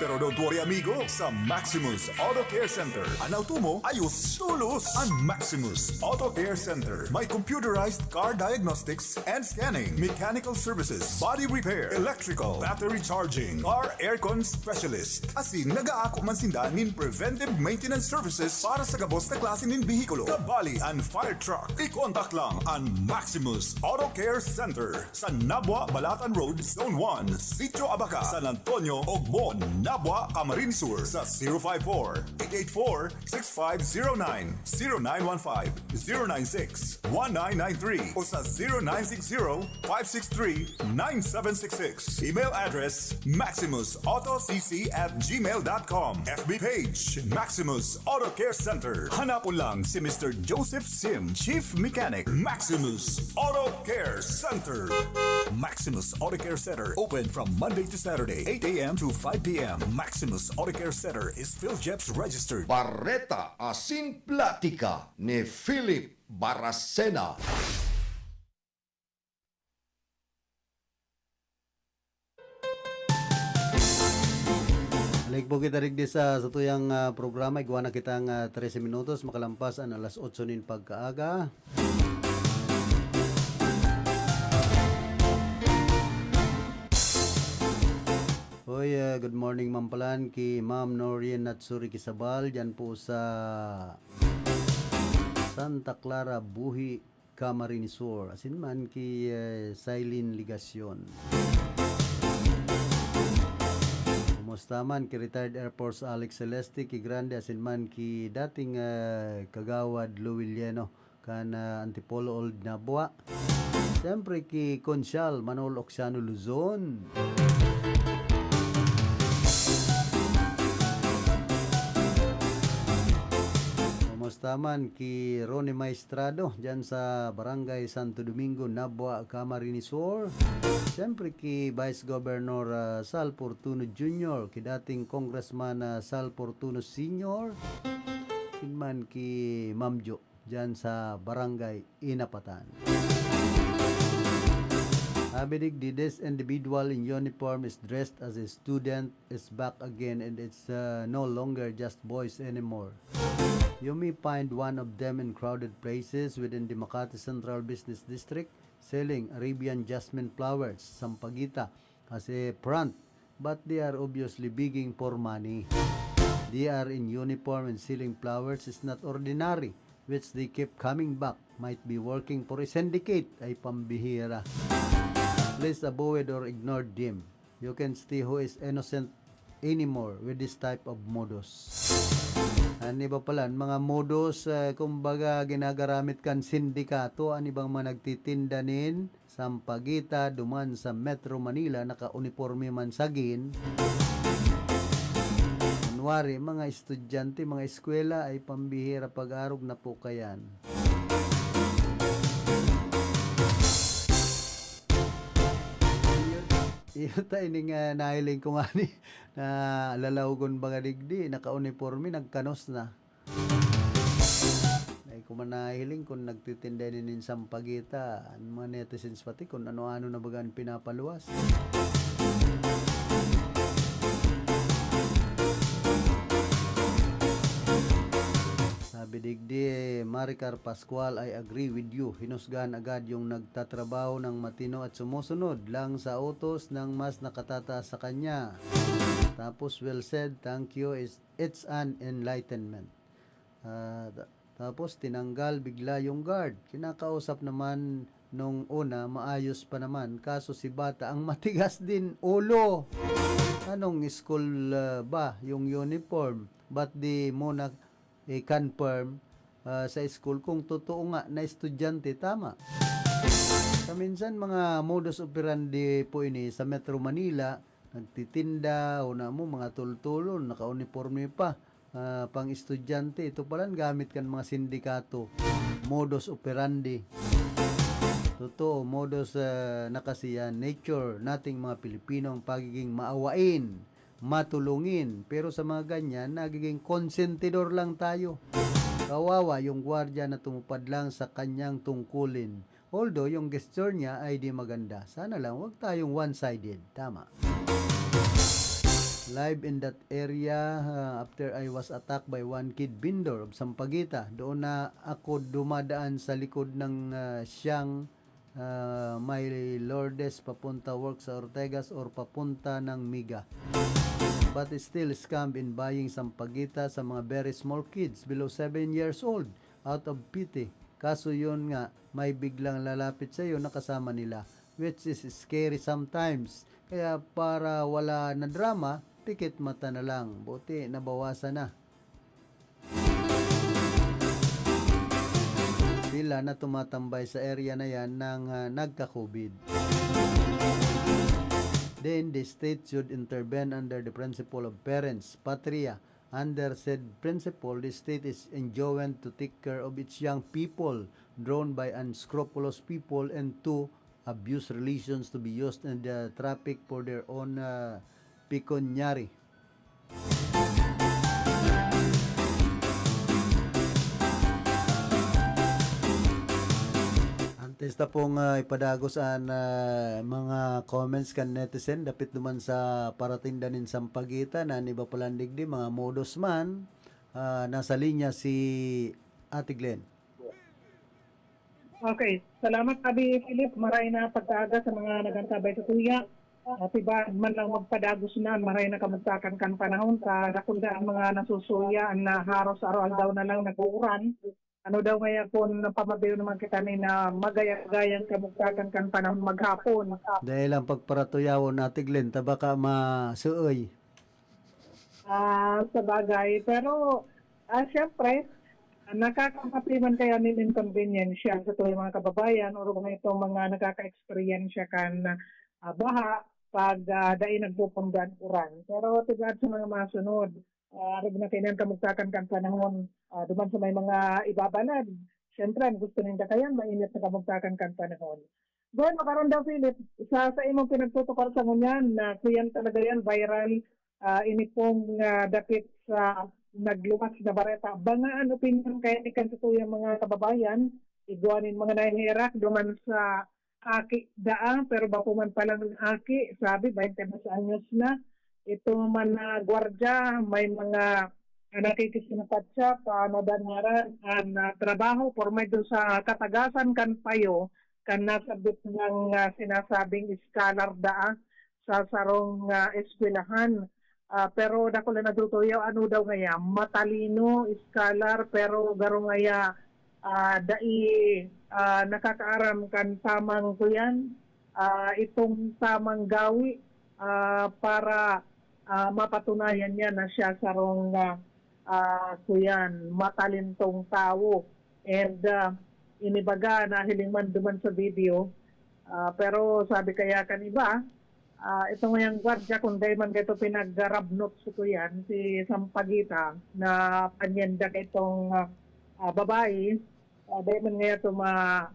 Pero don't worry, amigo, sa Maximus Auto Care Center, an auto mo ayos tolos. An Maximus Auto Care Center may computerized car diagnostics and scanning, mechanical services, body repair, electrical, battery charging, car aircon specialist. Asin nag-aako man sinda nin preventive maintenance services para sa gabos na klase nin behikulo, kabali an fire truck. I-contact lang an Maximus Auto Care Center sa Nabua, Balatan Road, Zone one, Sitio Abaca, San Antonio, Ogmon, Nabua, Camarines Sur, sa zero five four, eight eight four, six five zero nine, zero nine one five, zero nine six, one nine nine three o sa zero nine six zero, five six three, nine seven six six. Email address, maximus auto c c at gmail dot com. F B page, Maximus Auto Care Center. Hanapon lang si Mister Joseph Sim, Chief Mechanic, Maximus Auto Care Center. Maximus Auto Care Center, open from Monday to Saturday, eight a m to five p m. Maximus Auto Care Center is PhilGEPS registered. Bareta asin platika ni Philip Baracena. Balik po kita digdi sa satuyang, ah, programa. Igwa na kitang, ah, trese minutos makalampas an alas otso nin pagkaaga. Hoy, ah, good morning, Mampalan, ki Ma'am Norien Natsuri Quisabal, diyan po sa Santa Clara, Buhi, Camarines Sur, asin man ki, eh, Silene Legacion. Kumusta man ki retired Air Force Alex Celeste, ki Grande, asin man ki dating, eh, Kagawad Louie Lieno, kan, ah, Antipolo Old Nabua. Siyempre ki Konsyal Manolo Oxiano Luzon. Kumusta man ki Ronnie Maestrado diyan sa Barangay Santo Domingo, Nabua, Camarines Sur? Siyempre ki Vice Governor, ah, Sal Fortuno Junior, ki dating Congressman, ah, Sal Fortuno Senior, asin man ki Ma'am Jo diyan sa Barangay Inapatan. Sabi digdi, "This individual in uniform is dressed as a student is back again, and it's, uh, no longer just boys anymore. You may find one of them in crowded places within the Makati Central Business District selling Arabian jasmine flowers, sampaguita, as a front, but they are obviously begging for money. They are in uniform and selling flowers is not ordinary, which they keep coming back. Might be working for a syndicate." Ay, pambihira. "Please avoid or ignore them. You can see who is innocent anymore with this type of modus." An iba pala, an mga modus, eh, kumbaga, ginagaramit kan sindikato, an ibang mga nagtitinda nin sampaguita duman sa Metro Manila, naka-uniporme man sagin. Kunwari, mga estudyante, mga eskwela, ay pambihira pag-arog na po kayan. Iyo, iyo ta ining, ah, nahiling ko ngani na lalawgon baga digdi, naka-uniporme, nagkanos na. Dai ko man nahihiling kun nagtitinda ini nin sampaguita, an mga netizens pati kun ano-ano na baga an pinapaluwas. Sabi digdi, Maricar Pascual, "I agree with you. Hinusgahan agad yung nagtatrabaho ng matino at sumusunod lang sa utos ng mas nakatataas sa kanya." Tapos, "Well said, thank you, it's, it's an enlightenment." Ah, ta-, tapos tinanggal bigla yung guard. Kinakausap naman nung una, maayos pa naman. Kaso si bata ang matigas din ulo. Anong school, ah, ba yung uniform? Ba't di muna i-confirm, ah, sa school kung totoo nga na estudyante? Tama. Sa minsan, mga modus operandi po ini sa Metro Manila, nagtitinda, o na mo, mga tultulon, naka-uniporme pa, ah, pang-estudyante. Ito pala an gamit kan mga sindikato, modus operandi. Totoo, modus, ah, na kasi yan, nature nating mga Pilipino ang pagiging maawain, matulungin. Pero sa mga ganyan, nagiging konsentidor lang tayo. Kawawa yung gwardiya na tumupad lang sa kanyang tungkulin. Although yung gesture niya ay di maganda. Sana lang wag tayong one-sided. Tama. Live in that area, ah, after I was attacked by one kid vendor of Sampaguita. Doon na ako dumadaan sa likod ng, ah, siyang, ah, may Lourdes papunta work sa Ortegas or papunta ng Miga. But still scam in buying Sampaguita sa mga very small kids below seven years old out of pity. Kaso yun nga, may biglang lalapit sa'yo na kasama nila, which is scary sometimes. Kaya para wala na drama, pikit mata na lang. Buti nabawasan na. Sila na tumatambay sa area na yan ng, ah, nagka-COVID. Then, the state should intervene under the principle of parents, patria. Under said principle, the state is enjoined to take care of its young people, drawn by unscrupulous people, and to abuse relations to be used in the traffic for their own uh, pecuniary. Antes ta pong uh, ipadagos an uh, mga comments kan netizen dapit duman sa paratinda nin Sampaguita na an iba palan digdi mga modos man, uh, nasa linya si Ate Glenn. Okay. Salamat, Abi Philip. Maray na pagkaaga sa mga nagantabay sa tuya. At iba man lang magpadagos na, maray na kamugtakan kan panahon sa dakul na ang mga nasusuya na haros araw-aldaw na lang nag-uuran. Ano daw ngaya kung pamabiyo naman kita ni na magayang-gayang kamugtakan kan panahon maghapon? Dahil ang pagparatuyawon, Ate Glenn, ta baka masuoy. Ah, sa bagay. Pero, ah, siyempre, nakakakapi man kaya nin inconvenience sa tuwing mga kababayan o mga itong mga nakaka-experience kan ah, baha pag ah, dai nagpupundan uran. Pero tigad sa mga masunod, ah, arog na kainan kamugtakan kan panahon, ah, duman sa may mga ibabalad. Siyempre, ang gusto ninda kayan, mainit na kamugtakan kan panahon. Bueno, karon daw, Philip, sa, sa imong pinagtutukar sa ngunyan, na kuyan talaga yan, viral, ah, ini pong ah, dapit sa nagluwas na bareta. Banga an opinion kaya ni kan sa tuyang mga kababayan, igwa nin mga nahihirak duman sa aki daa, pero bako man palang aki, sabi, baynte dos anyos na. Ito man na gwardiya, may mga ah, nakikisinapatsa pa nadanaran an ah, trabaho por medio sa katagasan kan payo kan nasabit niyang ah, sinasabing scholar daa sa sarong ah, eskwelahan. Ah, pero dakula na tutuyaw, ano daw ngaya, matalino, scholar, pero garo ngaya ah, dai ah, nakakaaram kan tamang kuyan, ah, itong tamang gawi ah, para ah, mapatunayan niya na siya sarong ah, ah, kuyan, matalentong tawo. And ah, inibaga, nahiling man duman sa video, ah, pero sabi kaya kan iba, ah, itong yang gwardiya, kung dai man kaito pinaggarabnot si kuyan, si Sampaguita, na panyenda kaitong ah, ah, babae, ah, dai man ngaya to ma,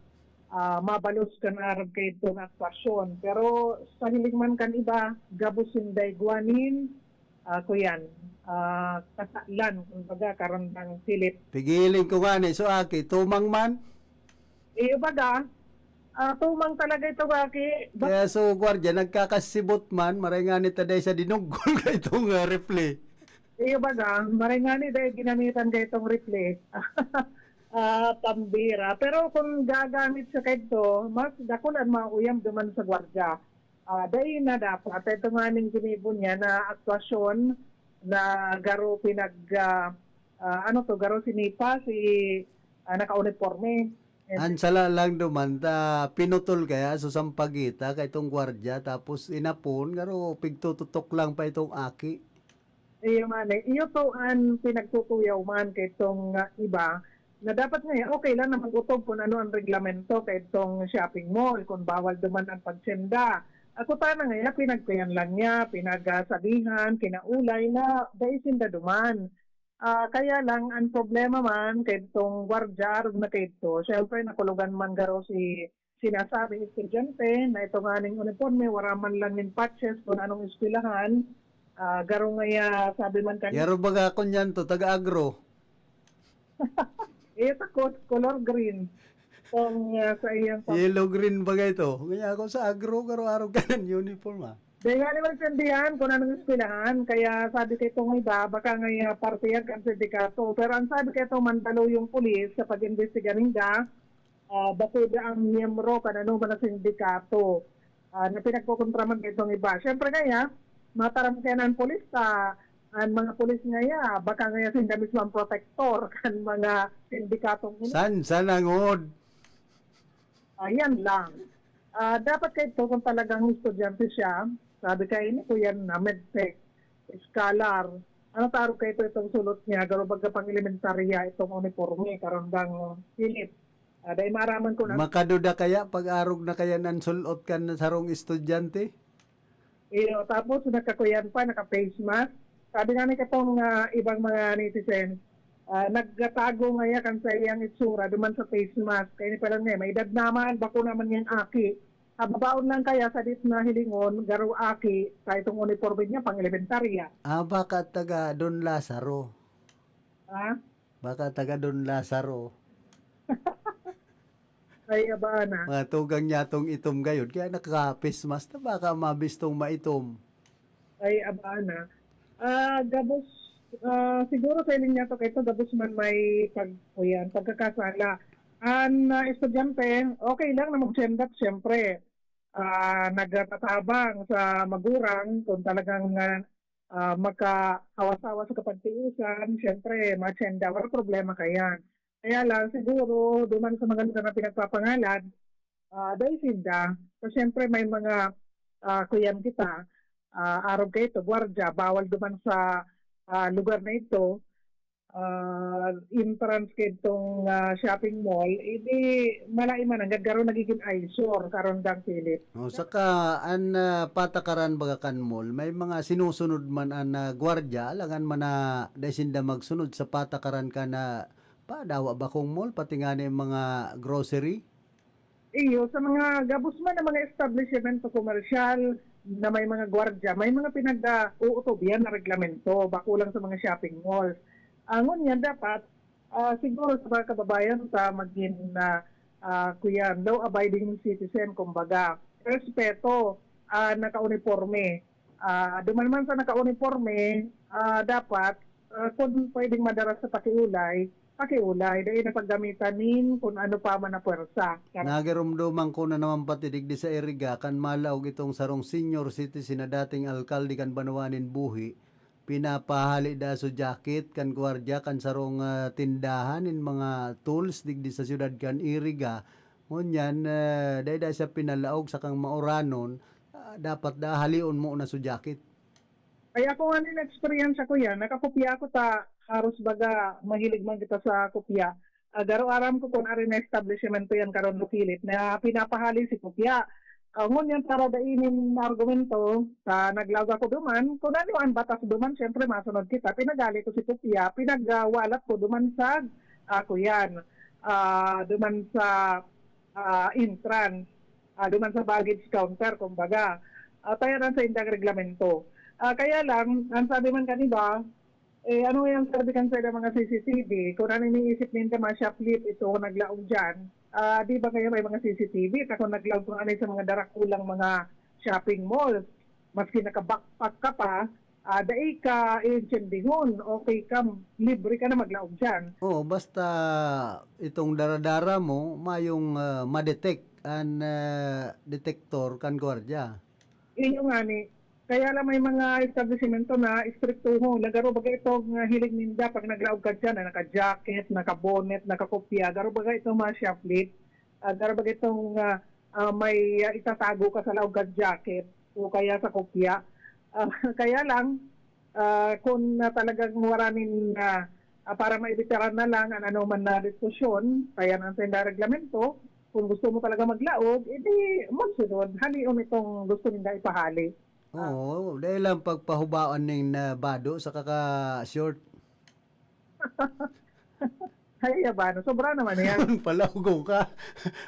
ah, mabalos kan arog kaito na akwasyon. Pero sa hiling man kan iba, gabos sinday gwanin, ah, kuyan, ah, kasalan, kumbaga, karon ng Philip. Pigiling ko nga ni, so aki, tumang man? Iyo baga, ah, tumang talaga ito, aki. Ba- Kaya so, gwardiya, nagkakasibot man, maray nga ni taday sa dinugol ka itong uh, refle. Iyo baga, maray nga ni dahil ginamitan ka itong refle. Ah, pambira. Pero kung gagamit siya kaito, mas dakul ang mauyam duman sa gwardiya. Ah, dai na dapat. Ito nga ning ginibo niya na aktwasyon na garo pinag, ah, ah, ano to, garo sinipa si ah, naka-uniforme. And An sala lang duman ta pinutol kaya so sampagita kay itong gwardiya tapos inapon garo pigtututok lang pa itong aki. Iyo man eh. Iyo to an pinagtutuyaw man kay itong ah, iba na dapat nga okay lang na mag-utob kung ano ang reglamento kay itong shopping mall, kung bawal duman ang pagsenda. Ako sana nga pinagkuyan lang niya, pinagsabihan, kinaulay na dai sinda duman. Ah, kaya lang, ang problema man, kay itong gwardiya, arog na kay ito, syempre, nakulogan man garo si sinasabing estudyante na ito nga ning uniforme, wala man lang nin patches kung anong eskwelahan. Ah, garo ngaya, sabi man kanina. Yaro baga ako niyan to, taga-agro. Iyo takot, color green. Kung uh, sa iyang... Yellow green baga ito. Kaya ako sa agro, garo-arog ka ng uniform ah. Dahil nga naman sindihan kung anong eskwelahan, kaya sabi kay itong iba, baka nga parte yan kan sindikato. Pero ang sabi kay itong Mandaluyong Police sa pag-imbestiga ninda, uh, bako ang miyembro kan ano man ang sindikato uh, na pinagkukontra man kay itong iba. Siyempre kaya, mataram kaya ng polis sa ang mga polis ngaya, baka ngaya sinda mismo ang protektor kan mga sindikatong ini. San, san ang od? Ayan lang. Ah, dapat kay ito kung talagang estudyante siya, sabi kay ini kuya na medtech, scholar, ano taro kay ito itong sulot niya, garo baga pang elementarya itong uniforme, karon bang Philip. Ah, dahil maaraman ko na. Makaduda kaya pag-arog na kaya nan sulot kan sarong estudyante? Iyo, tapos nakakuyan pa, naka-face mask. Sabi nga ni katong ah, ibang mga netizen, ah, nagtatago ngaya kan sa iyang itsura duman sa face mask. Kaya ni pala niya, may edad naman, bako naman niyang aki. Hababaon lang kaya sa dit na hilingon, garo aki, sa itong uniforme niya, pang-elementarya. Ah, baka taga Don Lazaro. Ha? Baka taga Don Lazaro. Ay, abana. Mga tugang niya tong itom gayod, kaya naka-face mask na baka mabistong maitom. Ay, abana. Ah, gabos, ah, siguro sa iling niya to, kaya to gabos man may pag-, o yan, pagkakasala. An, ah, estudyante, okay lang na mag-send up, siyempre. Ah, nagtatabang sa magurang kung talagang, ah, ah, magkahawa-sawa sa kapagtiusan, siyempre, ma-send up, wala problema kayan. Kaya lang, siguro, duman sa mga lugar na pinagpapangalan, ah, dai sinda. So, siyempre, may mga, ah, kuyan kita, ah, arog kaito, gwardiya, bawal duman sa, ah, lugar na ito, ah, entrance kaitong, ah, shopping mall, edi, malay man, hanggang garo nagiging eyesore, karon dang Philip. Oh, saka an, ah, patakaran baga kan mall, may mga sinusunod man an, ah, gwardiya, alangan man na dai sinda magsunod sa patakaran ka na pa, dawa bakong mall, pati nga ni mga grocery. Iyo, sa mga gabos man na mga establishmento komersyal na may mga gwardiya, may mga pinag-uutob yan na reglamento, bako lang sa mga shopping malls. Angon yan, dapat, ah, siguro sa mga kababayan ta magin, ah, ah, kuyan, law-abiding citizen, kumbaga. Respeto, ah, naka-uniforme. Ah, duman man sa naka-uniforme, ah, dapat, ah, kung pwedeng madara sa pakiulay, pakiulay, dai na paggamitan nin kung ano pa man na puwersa. Nagirumdoman ko na naman pati digdi sa Iriga, kan malaog itong sarong senior citizen na dating alkalde kan banwa nin Buhi, pinapahali da so jacket kan gwardiya kan sarong, ah, tindahan nin mga tools digdi sa siyudad kan Iriga. Ngunyan, ah, dai da siya pinalaog sakang mauranon, ah, dapat da halion mo na so jacket. Ay, ako nga nin eksperyensya ko yan, nakakopya ako ta haros baga mahilig man kita sa kopya. Ah, garo aram ko kun ari na establishmento yan karon, Lukilit, na pinapahali si kopya. Ah, ngunyan para dai nin argumento, ta naglaog ako duman, kun ano an batas duman, siyempre masunod kita. Pinaghali ko si kopya, pinagwalat ko duman sa, ah, kuyan, ah, duman sa, ah, entrance, ah, duman sa baggage counter, kumbaga. Ah, ta yan an saindang reglamento. Ah, kaya lang, ang sabi man kan iba, eh, ano yang sabi kan saindang mga C C T V? Kun ano iniisip ninda, mga shoplift, ito, naglaog diyan. Ah, di ba kaya may mga C C T V? Ta kun naglaog kun ano sa mga darakulang mga shopping malls, maski naka-backpack ka pa, ah, dai ka iintindihon, okay ka, libre ka na maglaog diyan. Oo, basta itong dara-dara mo, mayong, ah, ma-detect an, ah, detector kan gwardiya. Iyo ngani. Kaya lang may mga establisimento na istriktohon. Nagaro baga itong, ah, hiling ninda pag naglaog ka diyan, na naka-jacket, naka-bonnet, nakakopya. Garo baga itong mga shoplift. Ah, garo baga itong, ah, ah, may, ah, itatago ka sa laog kan jacket o kaya sa kopya. Ah, kaya lang, ah, kun, ah, talagang wara nin, ah, ah, para maibitaran na lang an anoman na diskusyon, kaya na ang saindang reglamento, kun gusto mo talaga maglaog, edi magsunod, halion itong gusto ninda ipahali. Ah. Oo, dai lang pagpahubaon nin, ah, bado saka ka-short. Ay, abano, sobra naman yan. Palaogon ka.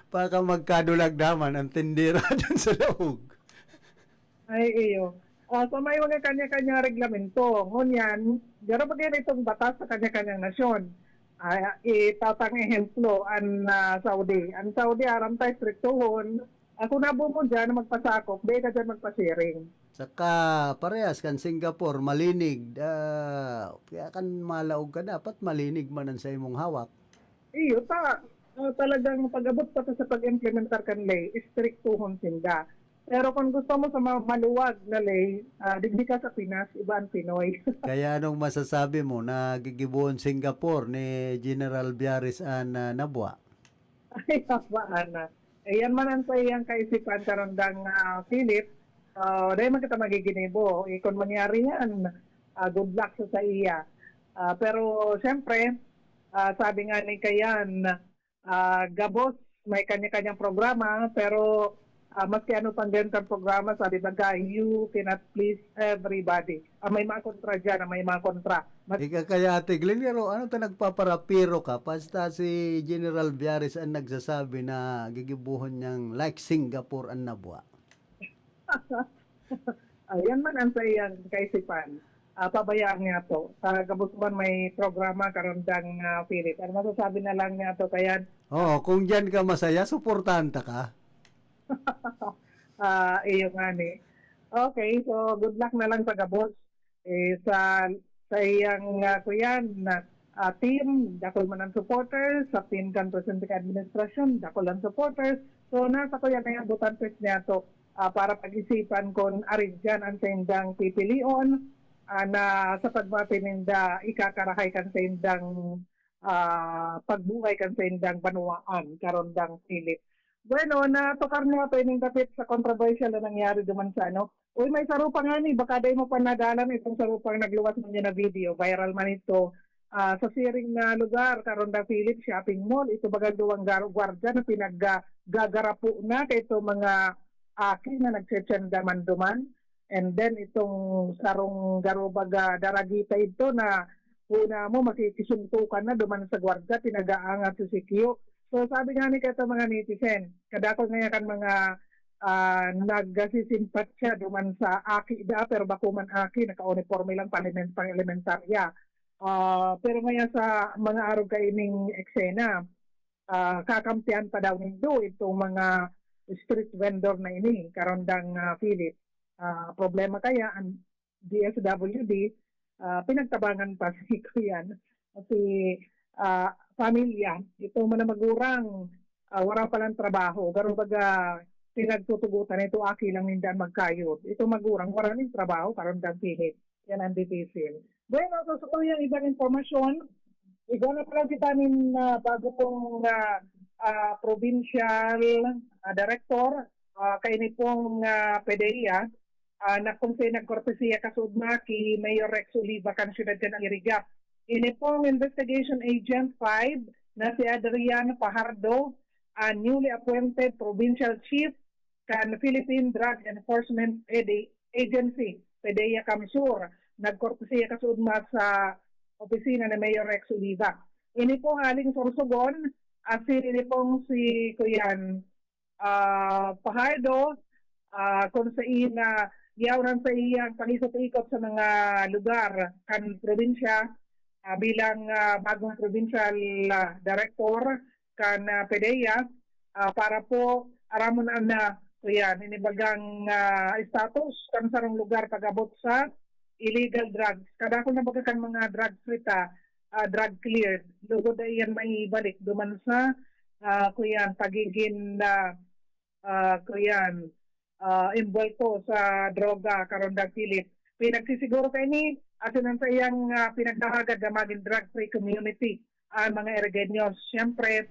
Baka magkadulag naman ang tindera dyan sa laog. Ay, iyo. Ah, so may mga kanya-kanyang reglamento. Ngunyan, garo pa kayo itong batas sa kanya-kanyang nasyon. Ah, itatang ehemplo, ang, ah, Saudi. Ang Saudi, aram tayo, striktohon. Ako na mo dyan, magpasakop, di ka dyan magpasiring. Saka parehas kan Singapore, malinig. Ah, kaya kan malaog ka, dapat malinig man ang sa imong hawak. Iyo, ta, ah, talagang pag-abot pa ta sa pag-implementar kan ley, istriktuhon sinda. Pero kung gusto mo sa ma-, maluwag na ley, ah, digdi ka sa Pinas, iba ang Pinoy. Kaya anong masasabi mo na gigibohon Singapore ni General Biaris an, ah, Nabua? Ay, Papa Ana. Ayan man ang saiyang kaisipan, karandang, ah, Philip. Ah, dahil man kita magiginibo. Eh, kung mangyari yan, ah, good luck sa, sa iya. Ah, pero, siyempre, ah, sabi nga ni Kayan, ah, gabos, may kanya-kanyang programa, pero Ah, maski ano pang ganitong programa, sabi baga, "You cannot please everybody." Ah, may mga kontra dyan, ah, may mga kontra. Mas Ika kaya, Ate Glenn, pero ano ta nagpaparapiro ka? Basta si General Biares ang nagsasabi na gigibuhon niyang like Singapore ang nabwa. Ayan man ang sa iyang kaisipan. Ah, pabayaan niya to. Sa gabos man may programa karundang, ah, Philip. Ano masasabi na lang niya to? Kaya Oo, kung diyan ka masaya, suportahan ta ka. Ah, iyo nga ni. Okay, so good luck na lang sa gabos. Eh, sa, sa iyang, ah, kuyan, na, ah, team, dakul man ang supporters, sa team kan presente ka administrasyon, dakul ang supporters. So, nasa kuyan na yung butantes niya to, ah, para pag-isipan kung aridyan ang saindang pipilion, ah, na sa pagmati ninda, ikakarahay kan saindang, ah, pagbuhay kan saindang banwaan, karundang Philip. Bueno, natukar niya pa ining dapit sa kontrobersyal na nangyari duman sa ano. Uy, may sarupa nga ni, baka dai mo pa nadalan itong sarupang nagluwas man niya na video, viral man ito. Ah, sa siring na lugar, karundang Philip Shopping Mall, ito baga duwang gar-, gwardiya na pinaggagarapo na kay ito mga aki na nagtsetsenda man duman. And then itong sarong garubag, ah, daragita ito na una mo, makikisuntukan na duman sa gwardiya, pinag-aangat si C Q. So, sabi nga ni kato mga netizen, kadakol nga kan mga, ah, nagsisimpatya duman sa aki da, pero bako man aki, naka-uniforme lang, palimen-, pang-elementarya. Ah, pero ngaya sa mga arog kaining eksena, ah, kakampihan pa daw nindo itong mga street vendor na ini, karundang, ah, Philip. Ah, problema kaya ang D S W D, ah, pinagtabangan pa si kuyan, si, ah, pamilya. Itong mga magurang, ah, wala palang trabaho. Garo baga, pinagtutugutan ito, aki lang ninda magkayod. Itong magurang, wala ning trabaho, karundang Philip. Yan ang dipisil. Bueno, so sa tuyang ibang impormasyon, igwa na pala kita nin, ah, bago pong, ah, ah, provincial, ah, director, ah, kaini pong, ah, PDEA, ah, na kung saan nagkortesiya kasuod na ki Mayor Rex Oliva kan siyudad kan Iriga. Ini pong investigation agent five na si Adrian Fajardo, ah, newly appointed provincial chief kan Philippine Drug Enforcement Ede-, Agency, PDEA CamSur, nagkortesiya kasuod man sa opisina ni Mayor Rex Oliva. Ini po haling Sorsogon, asin ini pong si Kuyan, ah, Fajardo, ah, kung sa ina, yaw sa iyang pangikot-ikot sa mga lugar kan probinsya, ah, bilang, ah, bagong provincial, ah, director kan, ah, PDEA, ah, para po aramon an na, kuyan, inibagang, ah, status kan sarong lugar pag-abot sa illegal drugs. Kadakol na baga kan mga drug free ta, ah, drug cleared. Lugod na iyan maibalik duman sa, ah, kuyan, pagiging, ah, ah, kuyan, ah, envuelto sa droga, karundang Philip. Pinagsisiguro kaini, asin an saiyang, ah, pinaghahagad na magin drug-free community ang mga Irigeños, siyempre,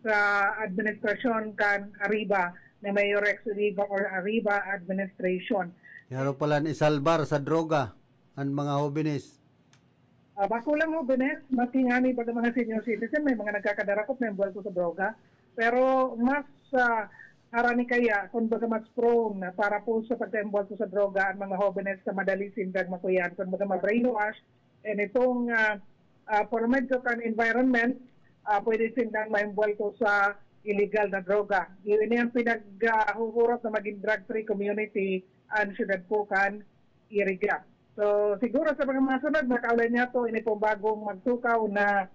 sa administrasyon kan Arriba ni Mayor Rex Oliva or Arriba administration. Yaro palan isalbar sa droga an mga hobenes. Ah, bako lang hobenes, maski ngani baga mga senior citizen, may mga nagkakadarakop na envuelto sa droga. Pero mas, ah, harani kaya, kung baga mas prone na para po sa pagka-envuelto sa droga ang mga hobenes na madali sindang makuyan, kung baga ma-brainwash, and itong, ah, ah, por medio kan environment, ah, pwede sindang ma-envuelto sa illegal na droga. Yun yung pinaghuhurot na maging drug-free community ang siyudad po kan Iriga. So, siguro sa mga masunod, makaulay niya to, ini pong bagong magtukaw na,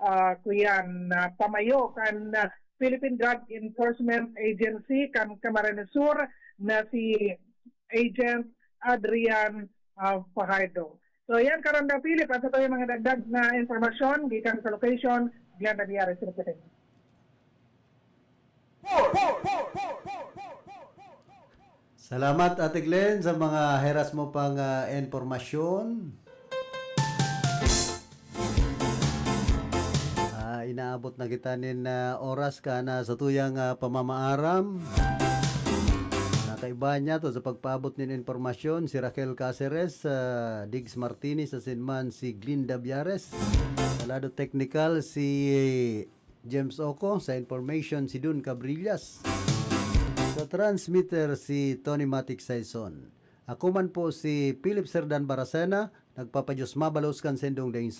ah, kuyan, na pamayo kan, ah, Philippine Drug Enforcement Agency kan Camarines Sur na si Agent Adrian, ah, Fajardo. So, yan, Karanda Philip, at sa mga dagdag na impormasyon, gikan sa location, Glenda Biares, reporting. Salamat, Ate Glenn, sa mga heras mo pang, ah, impormasyon. Ah, inaabot na kita nin, ah, oras ka na sa tuyang, ah, pamamaaram. Nakaiba niya to sa pagpaabot nin impormasyon, si Raquel Caceres, ah, Diggs Martinez, asin man si Glinda Biares. Sa lado technical, si James Oco, sa information, si Dun Cabrillas. Transmitter si Tony Matic Saison. Ako man po si Philip Serdan Baracena, nagpapadiyos mabalos kan sindong ding